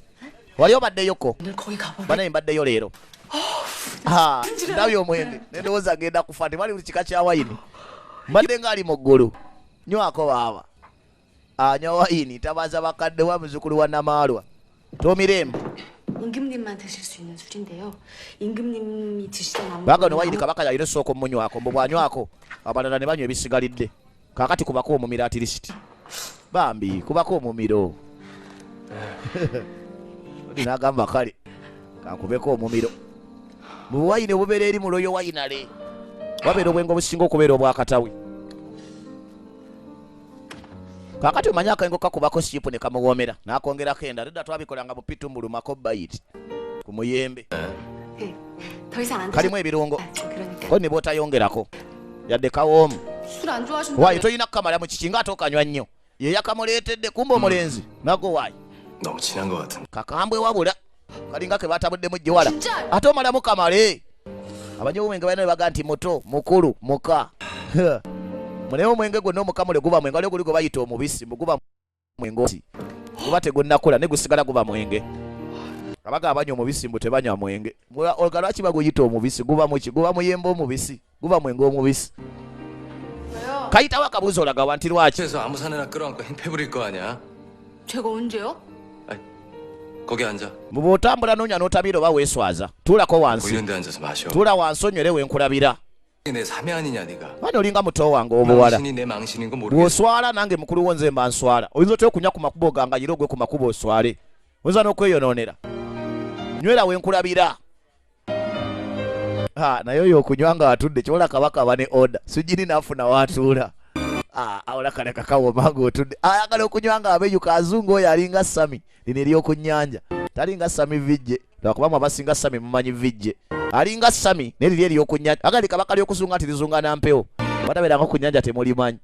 wali obaddeyoko. 오늘 거기 가보래. Banaye mbaddeyo leero. Ndabye omwenge nendowooza ngenda kufa, tewali buli kika kya wayini, mbadde ngaali mu ggulu. Nywako baaba. Anywa wayini, tabaza bakadde wa muzukulu wa Namaalwa tomirembe. 임금님만 드실 수 있는 술인데요. 임금님이 드시다 남은 Baga ono wayini kabaka yalina osooka omunywako, mbu bwanywako abalala ne banywa ebisigalidde. Kaakati kubako omumiro, at least bambi kubako omumiro. Oli n'agamba kale kankubeko omumiro. Mu buwayini obubeera eri mu Royal Winery wabeera obwenge obusinga okubeera obwakatawi. Kaakati omanyi akengo kakubako sip ne kamuwoomera n'akongerako endala. Edda twabikolanga mu pitumbulumako bayiti ku muyembe. 더 이상 안 Kalimu ebirungo. 그러니까 Ko ne bw'otayongerako yadde kawoomu. 술 안 좋아하신다며. Waayi toyina kukamala mu kiki nga ate okanywa nnyo. Ye yakamuleetedde, kumba omulenzi nago waayi 너무 진한 것 같은데. Kakambwe wabula kalinga ke batabuddemu jiwala. 진짜 Ate omalamu kamale. Abanywa omwenge balina baga nti muto mukulu muka munaye omwenge gwonna omukamule guba mwenge. Waliwo guli gwe bayita omubisi, mbu guba mwenge oti guba tegunnakula ne gusigala guba mwenge. Abaga abanywa omubisi mbu tebanywa mwenge. Olga lwaki baguyita omubisi? Guba muki? Guba muyembe omubisi, guba mwenge omubisi. 왜요? Kayitawo akabuuzo, olagawa nti lwaki? 그래서 아무 사내나 끌어안고 행패 부릴 거 아니야. 제가 언제요? 거기 앉아. Mbu bw'otambula noonya n'otabira oba weeswaza, tuulako wansi. 보이는 데 앉아서 마셔. Tuula wansi onywere wenkulabira. 내 사매 아니냐 네가. Mwana olinga muto wange obuwala. 망신이 내 망신인 거 모르겠어. Bw'oswala nange mukulu wo nze mba nswala. Oyinza otya okunywa ku makubo gange ayire ogwe ku makubo oswale? Oyinza n'okweyonoonera. Nywera wenkulabira. Ha, naye oyo okunywa nga atudde kyola kabaka aba ne order sugiri n'afuna waatuula. Ah, awula kale kakawoma ng'otudde ayagala okunywa nga abeyuka azungu. Oyo alinga sami lino ery'oku nnyanja, talinga sami vijje, lwakubamu abasinga sami mumanyi vijje. Alinga sami naye liri ery'oku nnyanja, agali kabaka ly'okuzunga nti lizunga na mpewo. Batabeeranga ku nnyanja temulimanyi,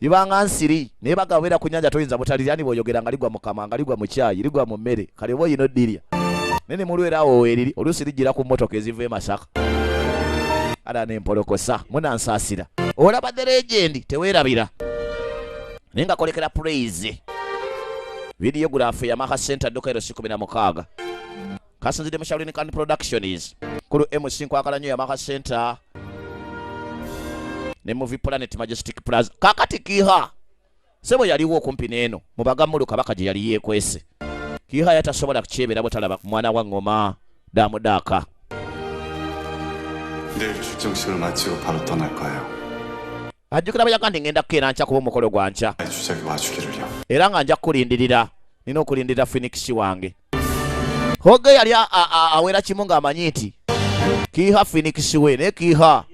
libanga nsiri, naye bagamba beera ku nnyanja toyinza butalirya ni bw'oyogera nga ligwa mu kamwa, nga ligwa mu kyayi, ligwa mu mmere. Kale oba oyina oddirya naye ne mulwera awo weeriri. Oluusi lijjira ku mmotoka eziva e Masaka ala nempolokosa munansaasira. Olaba the legend teweerabira naye nga kolekera praise videography Yamaha Center Dduka ero 16 kasinzidde mu Shaolin Kan Productions kulu MC. Nkwagala nnyo. Yamaha Center ne Movie Planet Majestic Plaza. Kakati kiha sebo yaliwo okumpi n'eno mu Bagamulu kabaka gye yali yeekwese. Kiha yatasobola kukyebera butalaba ku mwana wa ngoma damudaaka. 내일 출정식을 마치고 바로 떠날 거예요. Ajjukira bwe yaga nti ngenda kukeera nkya kuba omukolo gwa nkya. 주작이 와주기를요. Era nga nja kukulindirira, nina okulindirira Phoenix wange. Hoge yali awera kimu ng'amanyi nti kiiha Phoenix we, naye kiiha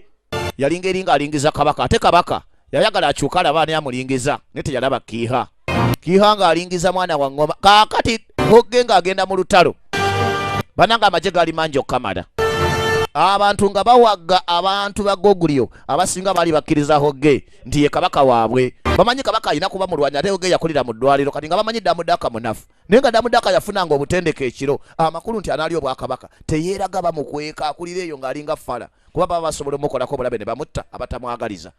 yalinga eri ng'alingiza kabaka, ate kabaka yayagala akyuka alaba ani amulingiza, naye teyalaba kiiha. Kiiha ng'alingiza mwana wa ngoma. Kaakati Hoge ng'agenda mu lutalo, bananga amagye gaali mangi okukamala, abantu nga bawagga. Abantu ba Gogulyo abasinga baali bakkiriza Hoge nti ye kabaka waabwe. Bamanyi kabaka alina kuba mulwanyi, ate Hoge yakulira mu ddwaliro. Kati nga bamanyi Damudaka munafu, naye nga Damudaka yafunanga obutendeke ekiro. Amakulu nti anaali obwakabaka teyeeraga, bamukweka akulira eyo ng'alinga fala, kuba baba basobola omukolako obulabe ne bamutta abatamwagaliza.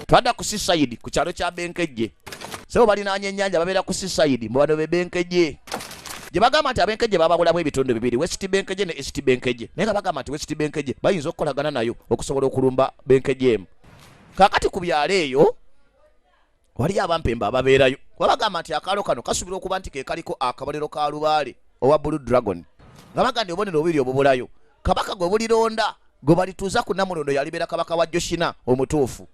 Twadda ku seaside ku kyalo kya Benkejje. Sebo balinaanya ennyanja, babeera ku seaside. Mu bano be Benkejje gye bagamba nti abenkejje bababulamu ebitundu bibiri, West Benkeje ne East Benkeje, naye nga bagamba nti West Benkeje bayinza okukolagana nayo okusobola okulumba Benkeje emu. Kaakati ku byalo eyo waliyo abampembe ababeerayo, kuba bagamba nti akaalo kano kasubira okuba nti ke kaliko akabonero ka lubaale owa Blue Dragon, nga bagamba nti obubonero bubiri obubulayo kabaka gwe bulironda gwe balituuza ku Namulondo yalibeera kabaka wa Joshina omutuufu.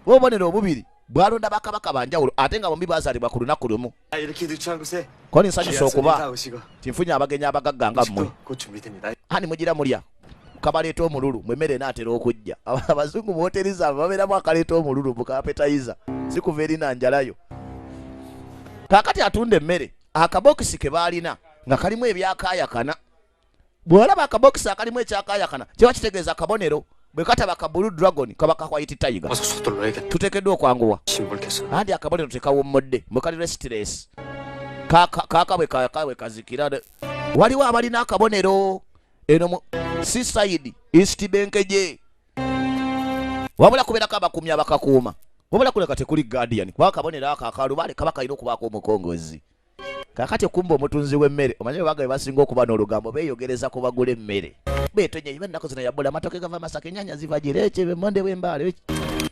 Obubonero obubiri bwalonda bakabaka banjawulo, ate nga bombi bazaalibwa ku lunaku lumu. 이렇게 누추한 곳에 Koni nsanyusa okuba 오시고 tinfunye abagenyi abagagga nga mmwe. 곧 준비됩니다. Ani mugira mulya kabaleeta omululu mwemmere enaatera okujja. Abazungu mu hoteri zaabwe babeeramu akaleeta omululu mu ka appetizer, si kuva eri nanjalayo. Kaakati atunda emmere akabokisi ke baalina nga kalimu ebyakaayakana. Bw'olaba akabokisi akalimu ekyakaayakana kiba kitegeeza akabonero bwe kataba ka Blue Dragon kaba ka White Tiger. 어서 서둘러야겠다. Tuteekeddwa okwanguwa. 심벌캐서. Anti akabonero tekawummudde mwe kali restless. Kaaka bwe kaaka bwe kazikira. Waliwo abalina akabonero eno mu seaside East Benkeje, wabula kubeerako abakuumi abakakuuma, wabula kuleka tekuli guardian, kuba akabonero ako akalubale kaba kalina okubaako omukongozi. Kakati okumba omutunzi w'emmere, omanyi babaga be basinga okuba n'olugambo, beeyogereza ku bagula emmere. Beetonye iba ennaku zino yabula, amatooke gava Masaka, ennyanya ziva Gireeke, bemmonde bw'Embaale.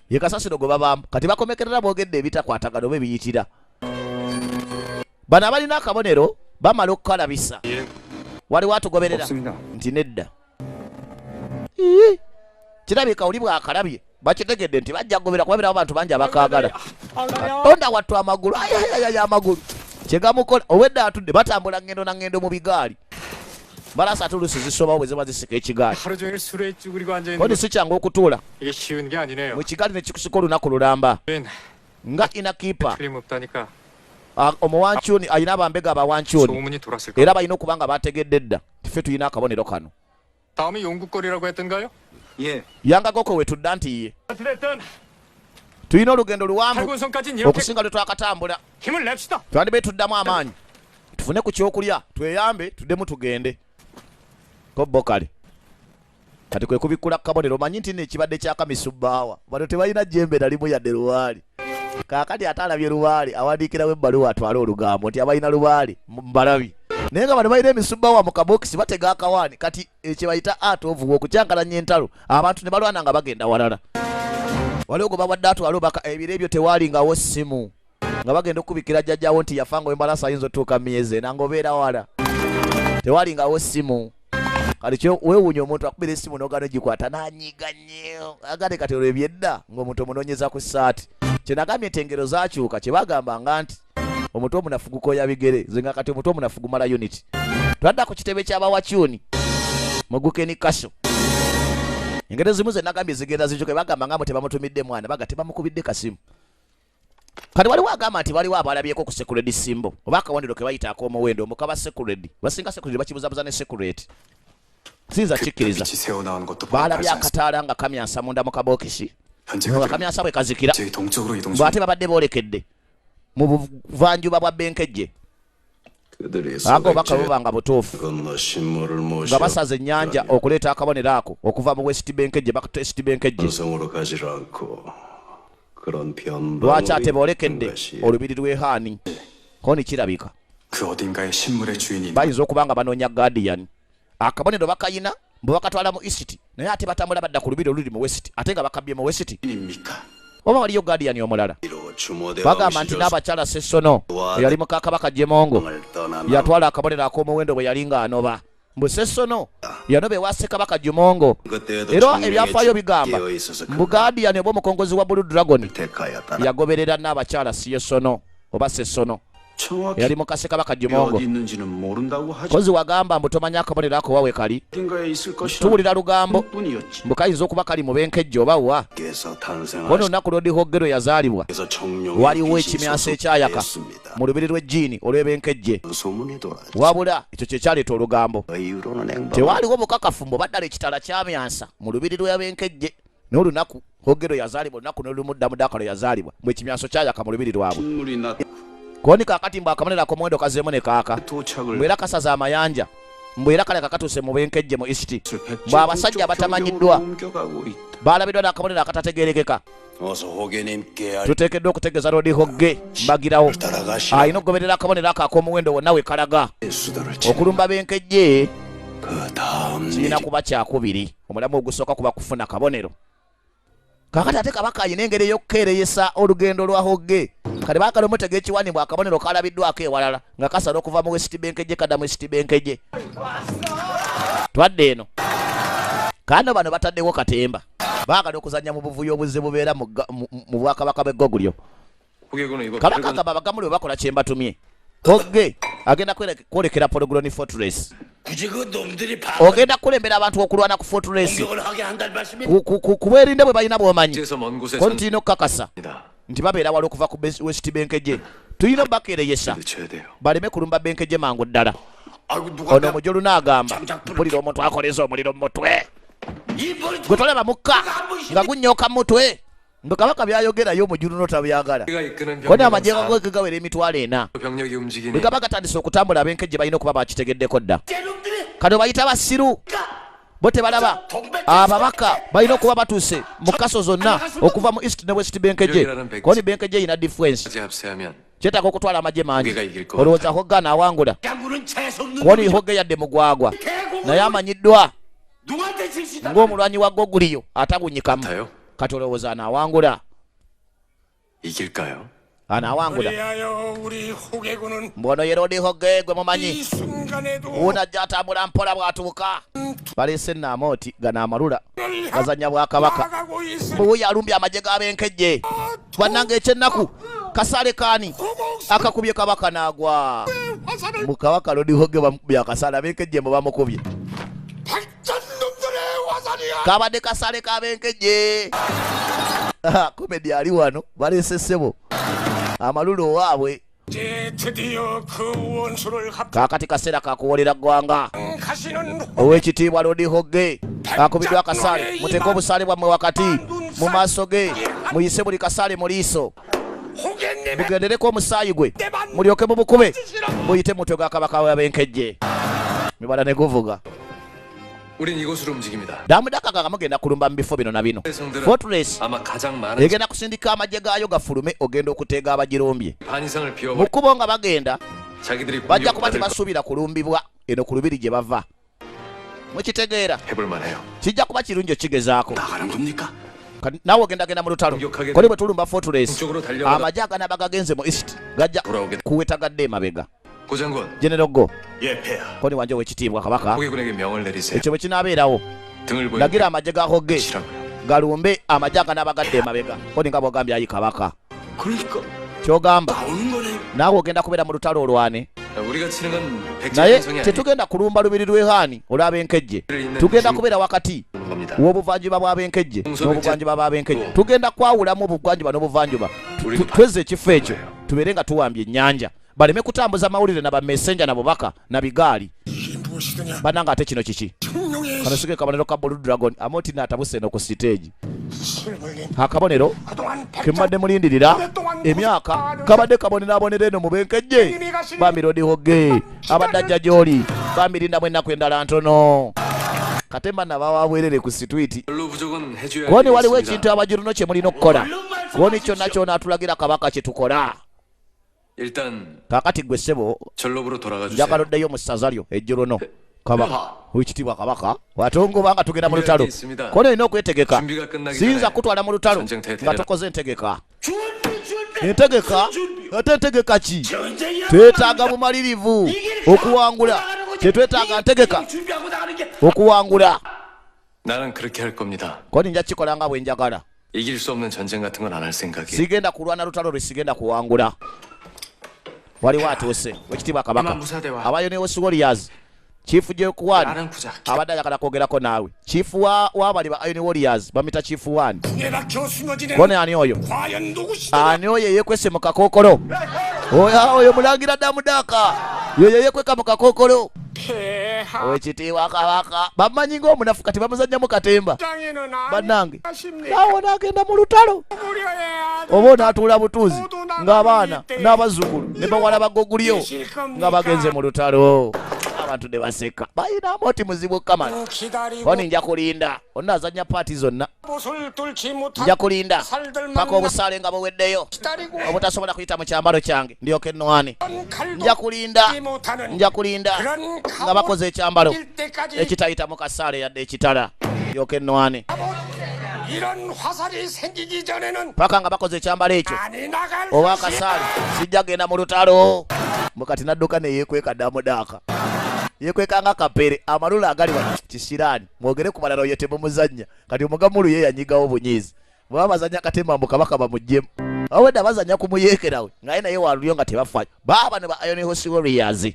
Ye kasasiro gwe babaamu. Kati bakomekerera boogedde ebitakwatagana oba ebiyitira. Bano abalina akabonero bamala okukalabisa. Waliwo atugoberera nti nedda. Ii, kirabika oli bw'akalabye bakitegedde nti bajja kugobera kuba birawo abantu bangi abakaagala. Katonda wattu, amagulu ayayayaya, amagulu kyegamukola. Obwedda atudde, batambula ngendo na ngendo mu bigaali. Mbalaasi ate oluusi zisobawo bwe ziba zisika ekigaali. 하루 종일 술에 쭈그리고 앉아 있는 Kodi si kyangu okutuula 이게 쉬운 게 아니네요. mu kigaali ne kikusika olunaku lulamba nga innkeeper. 틀림없다니까. Omuwankyuni alina abambega abawankyuni. 소문이 돌았을 Era 겁니다. balina okuba nga bategedde dda ffe tulina akabonero kano. 다음이 용국거리라고 했던가요? 예. Yangagoko wetudda nti ye 어찌됐든 tulina olugendo luwanvu 팔군성까지는 이렇게 okusinga lwe twakatambula. 힘을 냅시다. Twandibe tuddamu amaanyi tufune ku kyokulya, tweyambe, tuddemu tugende ko bo. Kale kati kwe kubikkula kabonero. Omanyi nti nno ekibadde kyakamisubbaawa, bano tebalina jjembe nalimu yadde lubaale. Kaakati ate alabye lubaale, awandiikirawo ebbaluwa atwale olugambo nti abalina lubaale mbalabi, naye nga bano balina emisubbaawa mu kabokisi, batega akawaani. Kati ekye bayita art of war, okukyankalanya entalo, abantu ne balwana nga bagenda walala. Waliwo gwe bawadde atwale obaka. Ebiro ebyo tewalingawo ssimu nga bagenda okubikira jjajjawo nti yafa nga wembalasi ayinza otuuka myezi ena ng'obeera wala. Tewalingawo ssimu. Kati kyo weewuunya omuntu akubira essimu n'ogaana ogikwata n'anyiga nnyo agate. Kati olwo ebyedda ng'omuntu omunoonyeza ku ssaati. Kye nagambye nti engero zaakyuka, kye bagambanga nti omutwe omunafu gukoya bigere, nze nga kati omutwe omunafu gumala unit. Twadda ku kitebe ky'abawakyuni mugukeni kaso. Engero ezimu ze nagambye zigenda zikyuka. Bagamba nga mbu tebamutumidde mwana, baga tebamukubidde kasimu. Kati waliwo agamba nti waliwo abalabyeko ku secret symbol oba akawandiro ke bayita ak'omuwendo omukaba secret. Basinga secret bakibuzabuza ne secret, siyinza kikkiriza. 빛이 새어 나온 것도 Balabye akataala nga kamyansa munda mu kabokisi 현재 nga 그들은 kamyansa bwe kazikira 저희 동쪽으로 이동 중. bw'ate babadde boolekedde mu buvanjuba bwa Benkeje. 그들이 Ago obubaka buba nga butuufu 건너 신물을 nga 모셔 basaza ennyanja okuleeta akabonero ako okuva mu West Benkeje bakata East Benkeje. 성으로 가지 않고 그런 Lwaki ate 변방으로 boolekedde 것이 olubiri lw'ehaani koni kirabika 그 어딘가의 신물의 주인이 bayinza okuba nga banoonya guardian. Akabonero bakayina bwe bakatwala mu East, naye ate batambula badda ku lubiri oluli mu West, ate nga bakabbye mu West. 입니까? Oba waliyo guardian omulala? 추모대 Bagamba nti n'abakyala Sessono eyali muka Kabaka Jemongo 떠나 yatwala akabonero ak'omuwendo bwe yali ng'anoba. Mbu Sessono yanoba ewa Ssekabaka Jumongo, 그때에도 era ebyafaayo bigamba 되어 있어서 mbu guardian oba omukongozi wa Blue Dragon 택하였다. yagoberera n'abakyala Siyesono oba Sessono 정확히 eyali muka Ssekabaka Jumongo. 어디 있는지는 모른다고 하지 Kozi wagamba mbu tomanya akabonero ako wawe kali. 어딘가에 있을 것이라 Tuwulira lugambo 뿐이었지. mbu kayinza okuba kali mu Benkejje oba wa. 께서 Kono 탄생하셔서 olunaku lw'Odihogero yazaalibwa 청룡의 waliwo 빛이 ekimyanso ekyayaka 솟았습니다. mu lubiri lw'ejjiini olw'Ebenkejje. 소문이 돌았지. Wabula ekyo kye kyaleeta olugambo. 그 이후로는 행방을 Tewaaliwo bukakafu mbu baddala ekitala kyamyansa mu lubiri lw'Abenkejje n'olunaku Hogero yazaalibwa, olunaku n'olumu Ddamudaka lwe yazaalibwa, bwe ekimyanso kyayaka mu lubiri lwabwe. 신물이 나 Koni kaakati mbu akabonero ak'omuwendo kazeemu ne kaaka, 도착을 mbu era kasaza amayanja, mbu era kaleka katuuse mu Benkejje mu East, mbu abasajja abatamanyiddwa 옮겨가고 있다. baalabiddwa n'akabonero akatategeerekeka. 어서 호계님께 Tuteekeddwa okutegeeza Lord Hogge mbagirawo. 따라가시 Alina okugoberera akabonero ako ak'omuwendo wonna we kalaga. 수도를 치. Okulumba Benkejje 그 다음 kirina 일이 kuba kyakubiri. Omulamu ogusooka kuba kufuna kabonero. Kakati ate kabaka ayina engeri ey'okukeereyesa olugendo lwa Hogge. Kati baagala omutega ekiwani bw akabonero kalabiddwako ewalala nga kasala okuva mu West Benkeje kadda mu East Benkeje. Twadde eno kano, bano bataddewo katemba, baagala okuzannya mu buvuyo obuzze bubeera mu bwakabaka bw'eggogulyo. 고객은 이거 Kabaka agamba abagamuli bwe bakola kye mbatumye, Hogge agenda kwolekera Pologroni Fortress. 굳이 그 놈들이 바 Ogenda kukulembera abantu okulwana ku fortress 공격을 하게 한단 말씀이 ku bwerinde bwe balina bw'omanyi. 에서 먼 곳에 Ko tulina okukakasa 삽니다. nti babeera wala okuva ku West Benkeje. Tulina obakeereyesa 늦춰야 돼요. baleme kulumba Benkeje mangu ddala. 아이고 누가 Ono omujoluna agamba mpulira omuntu akoleza omuliro mu mutwe 이 머리 gwe tolaba mukka nga gunyooka mu mutwe. Mbu kabaka byayogerayo omujuluno tabyagala. 우리가 이끄는 Koni 병력은 amagye gagwe gawera 400,000. 병력이 움직이니 Bwe gaba gatandise okutambula, Abenkejje balina okuba bakitegeddeko dda. 놈들이 Kano bayita basiru, bo tebalaba ababaka balina okuba batuuse mu kaso zonna okuva mu East ne West Benkeje. Koni Benkeje erina defense. 까지 합세하면 Kyetaaga okutwala amagye mangi. Hoge가 이길 것 Olowooza 같아요. Hoge anaawangula? 장군은 재수 없는 Koni 놈이죠. Hoge yadde mugwagwa, naye 대공을 amanyiddwa 누구한테 질 수 있다. ng'omulwanyi wa Goguliyo atagunyikamu. 같아요? Kati olowooza anaawangula? 이길까요? Anaawangula? 그리하여 우리 호계군은 Mbono ye Lord Hoge gwe mumanyi. 이 순간에도 Wuuna ajja atambula mpola bw'atuuka. Baleese naamooti gano amalula gazannya bwakabaka. 나가고 있을 Wuuyo alumbye amagye g'abenkejje. Bannange, ekyennaku kasaale kaani akakubye kabaka n'agwa. 화살을 Mu kabaka Lord Hoge bamukubye akasaale, abenkejje mwe bamukubye. 백전 놈들의 화살이야. Kabadde kasaale k'abenkejje. Comedy ali wano, baleese ssebo amalula owaabwe. 이제 드디어 그 원수를 Kaakati kaseera kakuwolera ggwanga. 합하시는 Owekitiibwa Lord Hoge akubiddwa akasaale. Muteeke obusaale bwammwe wakati mu maaso ge, muyise buli kasaale mu liiso, 호계님의 mugendereko omusaayi gwe, mulyoke mubukube muyite mutwe gwa kabaka w'abenkejje. Mibala ne guvuga. 우린 이곳으로 움직입니다. Damudakaga nga mugenda kulumba mu bifo bino na bino. 성들은 Fortress 아마 가장 많은 egenda kusindika amagye gaayo gafulume ogenda okuteega abagirumbye. 반 이상을 Mu 비워버려 kkubo nga bagenda 자기들이 bajja kuba 공격받을 거 tebasuubira kulumbibwa eno ku lubiri gye bava. Mukitegeera? 해볼 만해요. Kijja kuba kirungi okigezaako. 나가는 겁니까? Kati naawe ogendagenda mu lutalo. 공격하게 Koli bwe tulumba fortress, 쪽으로 달려가다 amagye aganaba gagenze mu east gajja 돌아오게 kuwetagadde emabega. 고장군 General Go. 예, 폐하. Koni wanje owekitiibwa kabaka, 호계군에게 명을 내리세요. ekyo bwe kinaabeerawo, 등을 보이는 lagira amagye ga Hoge 치라고요. galumbe amagye aganaba gadde emabega. Koni nga bwogambye ayi kabaka. 그러니까 Kyogamba 나오는 거네요. naawe ogenda kubeera mu lutalo olwane. 우리가 치는 건 Naye 백제 성이 아닌 tetugenda kulumba lubiri lw'ehaani olw'abenkejje, tugenda kubeera wakati 겁니다. w'obuvanjuba bw'abenkejje n'obuvanjuba bw'abenkejje. Tugenda kwawulamu obugwanjuba n'obuvanjuba. Twezze ekifo ekyo tubeere nga tuwambye ennyanja, baleme kutambuza mawulire na bamesenja na bubaka na bigaali. 이게 무엇이더냐? Bannange, ate kino kiki? 청룡의 Kano sige kabonero ka Blue Dragon. Amoti naatabuse eno ku siteegi. 실물린 Akabonero 그동안 kemubadde mulindirira emyaka kabadde kaboneraabonera eno mu benkejje. Bambi Lord Hoge abadde ajja gy'oli, bambi lindamu ennaku endala ntono. Katemba nabawabwerere ku situiti. 별로 부족은 해줘야 Koni waliwo 겠습니다. ekintu abagiruno kye mulina okukola. Koni kyonna ky'onaatulagira kabaka kye tukola. 일단 Kaakati gwe ssebo, 전롭으로 돌아가 주세요. njagala oddeyo mu ssaza lyo ejjuruno. Kabaka wekitiibwa kabaka watongoba nga tugenda mu lutalo, koni olina okwetegeka. 준비가 끝나기 Siyinza 전에 kutwala mu lutalo 전쟁터에 nga 데려다 tokoze entegeka. 준비 준비. Entegeka? 준비. Ate entegeka ki? 전쟁이야. Twetaaga bumalirivu okuwangula. Kyetwetaaga ntegeka 준비하고 나가는 게 okuwangula. 나는 그렇게 할 겁니다. Koni nja kikola nga bwe njagala. 이길 수 없는 전쟁 같은 건 안 할 생각이에요. Sigenda kulwana lutalo lwe sigenda kuwangula. Waliwo atuuse wekitiibwa kabaka. Imam Musadewa. Aba Iron Horse Warriors, Chief Jekuwan 나는 구작. abadde ayagala kwogerako naawe. Chief wa wabali ba Iron Warriors bamita Chief One. 궁에 박혀 숨어지는 Kone ani oyo? 과연 누구시더냐? Ani oyo yeyekwese mu kakookolo? Oyo oyo mulangira Damudaka yoyo yeyekweka mu kakookolo. 폐하 Owekitiibwa kabaka bamanyi ng'omunafu, kati bamuzannyamu katemba. 장에는 Bannange, 아십니까? naawe onaagenda mu lutalo 고려의 oba onaatuula butuuzi ng'abaana n'abazzukulu ne bawala bagogulyo nga bagenze mu lutalo? Abantu ne baseka, balina oti muzibu kamala. 기다리고 Koni nja kulinda onna azannya paati zonna. 못을 뚫지 못한 Nja kulinda 살들만 paka obusaale nga buweddeyo 기다리고 obutasobola kuyita mu kyambalo kyange ndyoke nnwane. 칼도 Nja kulinda, 못하는 nja kulinda 그런 nga bakoze ekyambalo 일 때까지 ekitayita mu kasaale yadde ekitala ndyoke nnwane. 이런 화살이 생기기 전에는 Paka nga bakoze ekyambalo ekyo 아니 나갈 oba 것이다. akasaale, sijja genda mu lutalo. Mukati nadduka neyekweka Damudaaka yekweka nga kapere amalula agali wano kisiraani. Mwogere ku balala, oyo temumuzannya. Kati omugamulu ye yanyigawo bunyiizi bwaba bazannya katemba mbu kabaka bamuggyemu, awedda bazannya ku muyeekerawe ngaye naye walulyo nga tebafayo. Baaba ne ba Iron Horse Warriors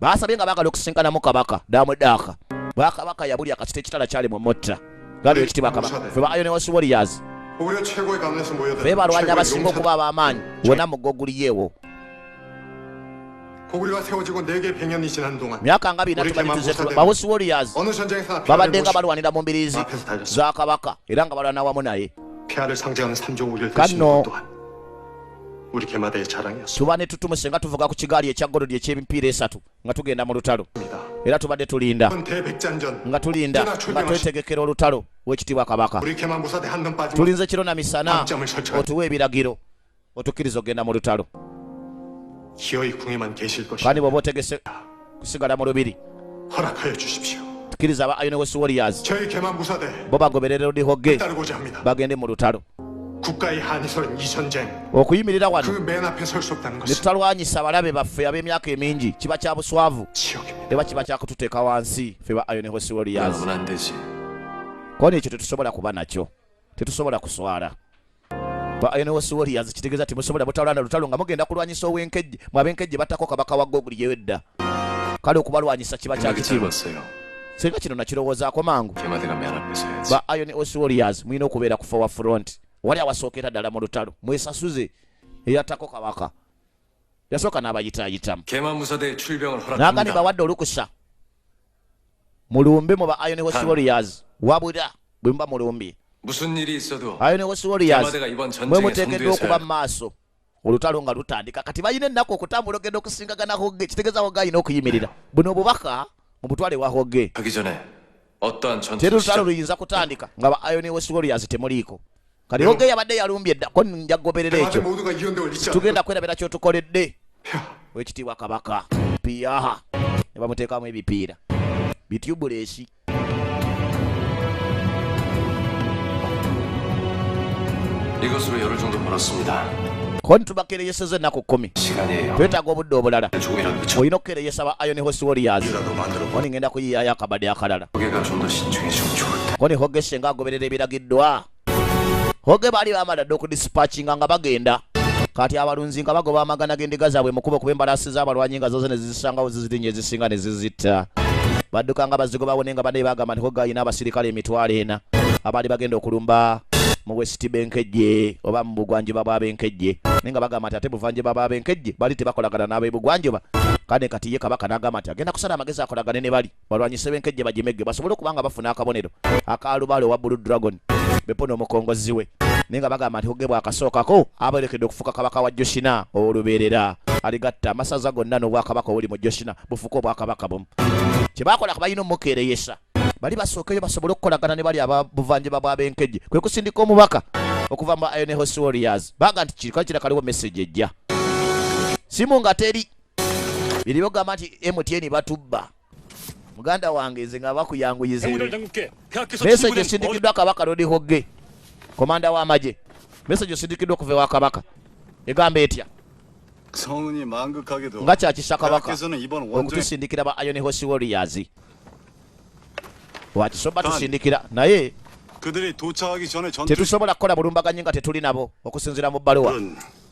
basabye nga baagala okusinkanamu kabaka Damudaaka. Bwakabaka yabuli akasita ekitala kyali mu mutta gali. Ekitiibwa kabaka, fe ba Iron Horse Warriors 고구려 최고의 가문에서 모여든 be balwanyi abasinga 최고의 okuba ab'amaanyi wonna mu goguliyeewo. 고구려가 세워지고 네개 백년이 지난 동안 Myaka nga 4 우리 tubadde 개만 tuze 무사대는 ba Horse Warriors 어느 전쟁에서나 babadde 피아를 nga 모시 balwanira mu mbiriizi 앞에서 달렸어. za kabaka era nga balwana wamu naye. 폐하를 상징하는 삼종 우리를 드시는 kanno 것 또한 우리 개마대의 자랑이었습니다. Tuba ne tutumuse nga tuvuga ku kigaali ekya golodi eky'emipiira esatu nga tugenda mu lutalo, era tubadde tulinda 이번 대백잔전 nga tulinda nga twetegekera olutalo w'ekitiibwa kabaka. 우리 개만 무사대 한눈 빠지면 Tulinze kiro na misana 밤잠을 설쳐야 otuwe ebiragiro. Otukkiriza okugenda mu lutalo. 기어이 궁에만 계실 것이 Kandi bw'oba otegese kusigala mu lubiri, 허락하여 주십시오. Tukkiriza aba Iron Horse Warriors 저희 개만 무사대 bo bagoberere Lord Hoge 따르고자 합니다. bagende mu lutalo. 국가의 한이 서린 이 전쟁 Okuyimirira wano 그 맨 앞에 설 수 없다는 ne 것은 tutalwanyisa abalabe baffe ab'emyaka emingi kiba kya buswavu 지옥입니다. eba kiba kyakututeeka wansi ffe ba Iron Horse Warriors. 그러면 안 되지. Koni ekyo tetusobola kuba nakyo, tetusobola kuswala. Ba Iron Horse Warriors kitegeeza temusobola butalwana lutalo nga mugenda kulwanyisa ow'enkejje mwe ab'enkejje battako kabaka wa Goguli yewedda. Kale okubalwanyisa kiba kya 생각이 kitiibwa. 짧았어요. Singa kino nakirowoozaako mangu. 개마대가 맨 앞에서 해야지. Ba Iron Horse Warriors mulina okubeera ku forward front, wali awasookera ddala mu lutalo, mwesasuze eyattako kabaka yasooka n'abayitaayitamu. 개마 무사대의 출병을 Naagani 허락합니다. bawadde olukusa mulumbe mu ba Iron Horse Kan. Warriors, wabula bwe muba mulumbye 무슨 일이 있어도 Iron Horse Warriors 개마대가 이번 mwe 전쟁의 muteekeddwa 선두에 okuba 서야 mu maaso olutalo nga lutandika. Kati balina ennaku okutambula ogenda okusingagana Hoge, kitegeeza Hoge alina okuyimirira. Buno obubaka mubutwale wa Hoge. 하기 전에 어떠한 전투 Teri lutalo 시작 luyinza kutandika nga ba Iron Horse Warriors temuliiko. Kati Hoge yabadde yalumbye dda, ko nja kugoberera 개마대 ekyo. 모두가 이연대를 잊지 않을 Tugenda kwerabira kyotukoledde. Wekitiibwa kabaka piyaha ne bamuteekamu ebipiira bityubuleesi. 이것으로 열흘 정도 벌었습니다. Koni tubakereyeseza ennaku 10. 시간이에요. Twetaaga obudde obulala. 조금이라도 늦춰. Olina okukereyesa ba Iron Horse Warriors. 이라도 만들어 Koni ngenda kuyiyayo akabadde akalala. 고개가 좀 더 신중해지면 좋을 텐데. Koni Hoge senga agoberera ebiragiddwa. Hoge baali bamala dda okudisipachinga nga bagenda. Kati abalunzi nga bagoba amagana g'endiga zaabwe mu kkubo kuba embalaasi z'abalwanyi nga zoze ne zizisangawo zizirinnya ezisinga ne zizitta. Badduka nga bazigobawo naye nga bannaye bagamba nti Hoge alina abasirikale 40,000 abaali bagenda okulumba mu West Benkejje oba mu bugwanjuba bw'Abenkejje, naye nga bagamba nti ate buvanjuba bw'Abenkejje bali tebakolagana n'ab'ebugwanjuba. Kale kati ye kabaka n'agamba nti agenda kusala amagezi akolagane ne bali balwanyise Benkejje bagimegge basobole okuba nga bafuna akabonero akalubaale owa Blue Dragon bepo n'omukongozi we. Naye nga bagamba nti Hoge bw'akasookako abeerekedde okufuuka kabaka wa Joshina ow'olubeerera, aligatta amasaza gonna n'obwakabaka obuli mu Joshina bufuuke obwakabaka bumu. Kye baakola balina omukeereyesa bali basookeyo basobole okukolagana ne bali ababuvanjuba bw'Abenkejje, kwe kusindika omubaka okuva mu Iron Horse Warriors. Baga nti kirika kira kaliwo message ejja simu nga teri biri bagamba nti MTN batubba. Muganda wange nze nga bakuyanguyiza 행운을 ebyo. 장군께 폐하께서 Message 주문한 esindikiddwa kabaka Lord Hoge, komanda w'amagye. Message esindikiddwa okuva ewa kabaka egamba etya? 성은이 망극하게도 Nga kyakisa kabaka 폐하께서는 이번 원정에 okutusindikira ba Iron Horse Warriors. Wakisoba tusindikira naye 그들이 도착하기 전에 전투 tetusobola kukola bulumbaganyi nga tetuli nabo okusinziira mu bbaluwa.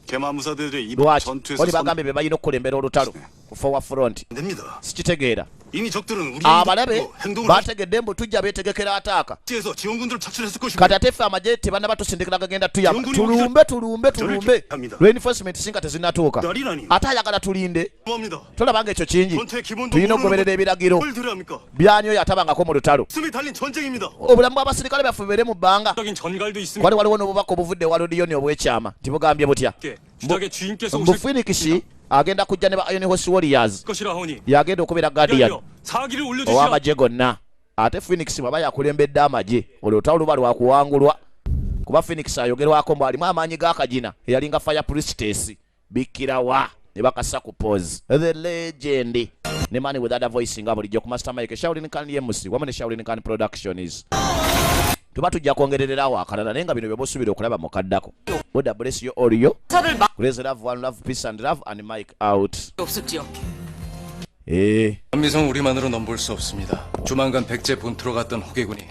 개마무사들이 이번 Lwaki? 전투에서 Oli bagambye be balina okukulembera olutalo ku forward front. 됩니다. Sikitegeera. 이미 적들은 우리 Abalabe 행동을 bategedde mbu tujja beetegekera ataaka. 에서 지원군들을 착출했을 것입니다. Kati ate ffe amagye tebannaba tusindikira gagenda tuyamba. Yonguni Tulumbe tulumbe tulumbe 합니다. reinforcement singa tezinnatuuka. 날이라니. Ate ayagala tulinde. 합니다. Tolaba nga ekyo kingi. 전투의 기본도 Tulina okugoberera ebiragiro 뭘 드려야 합니까? byani oyo atabangako mu lutalo. 숨이 달린 전쟁입니다. Obulamu bw'abasirikale baffe bubeere mu bbanga. 적인 전갈도 있습니다. Wali waliwo n'obubaka obuvudde ewa Lodiyoni obw'ekyama tibugambye butya. 주작의 주인께서 Mbu Phoenix agenda kujja ne ba Iron Horse Warriors, 것이라 하오니 yagenda okubeera guardian 사기를 올려주시라. ow'amagye gonna. Ate Phoenix bw'aba yakulembedde amagye olwo olutalo luba lwakuwangulwa, kuba Phoenix ayogerwako mbu alimu amaanyi g'akagina eyalinga Fire Priestess bikkirawa ne bakasa ku pause the legend ne man with other voice nga bulijjo ku Master Mike Shaolin Khan MC wamu ne Shaolin Khan Productions. Tuba tujja kwongerererawo akalala naye nga bino bye bosuubira okulaba mu kaddako. God bless you all yo. 사를 막 Grace, love, one love, peace and love and Mike out. 없었지요. 한미성 우리만으로 넘볼 수 없습니다. 조만간 백제 본토로 갔던 호계군이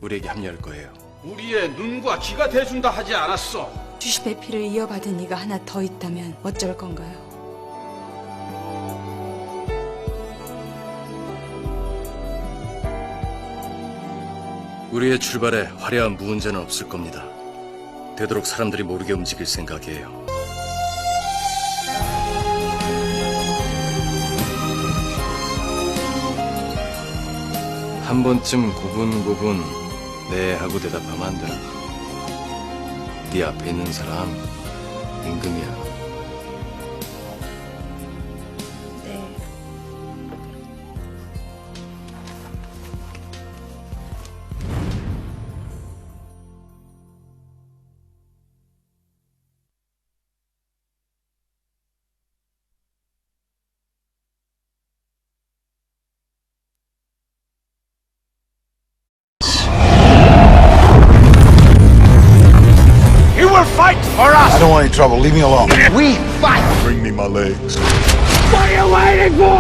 우리에게 합류할 거예요. 우리의 눈과 귀가 대준다 하지 않았어. 주십의 피를 이어받은 이가 하나 더 있다면 어쩔 건가요? 우리의 출발에 화려한 무운자는 없을 겁니다. 되도록 사람들이 모르게 움직일 생각이에요. 한 번쯤 고분고분 네 하고 대답하면 안 되나? 네 앞에 있는 사람 임금이야. 네. want any trouble. Leave me alone. We fight. Bring me my legs. What are you waiting for?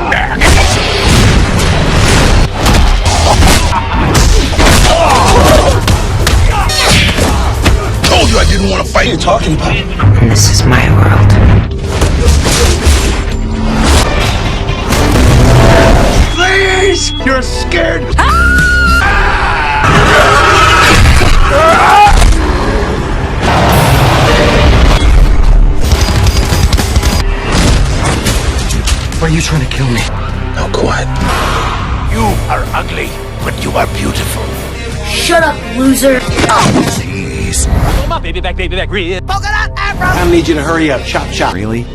Told you I didn't want to fight. What are you talking about? And this is my world. Please! You're scared. Why are you trying to kill me? Now quiet. You are ugly, but you are beautiful. Shut up, loser. Please. My baby back, baby back, real. I need you to hurry up. Chop, chop. Really?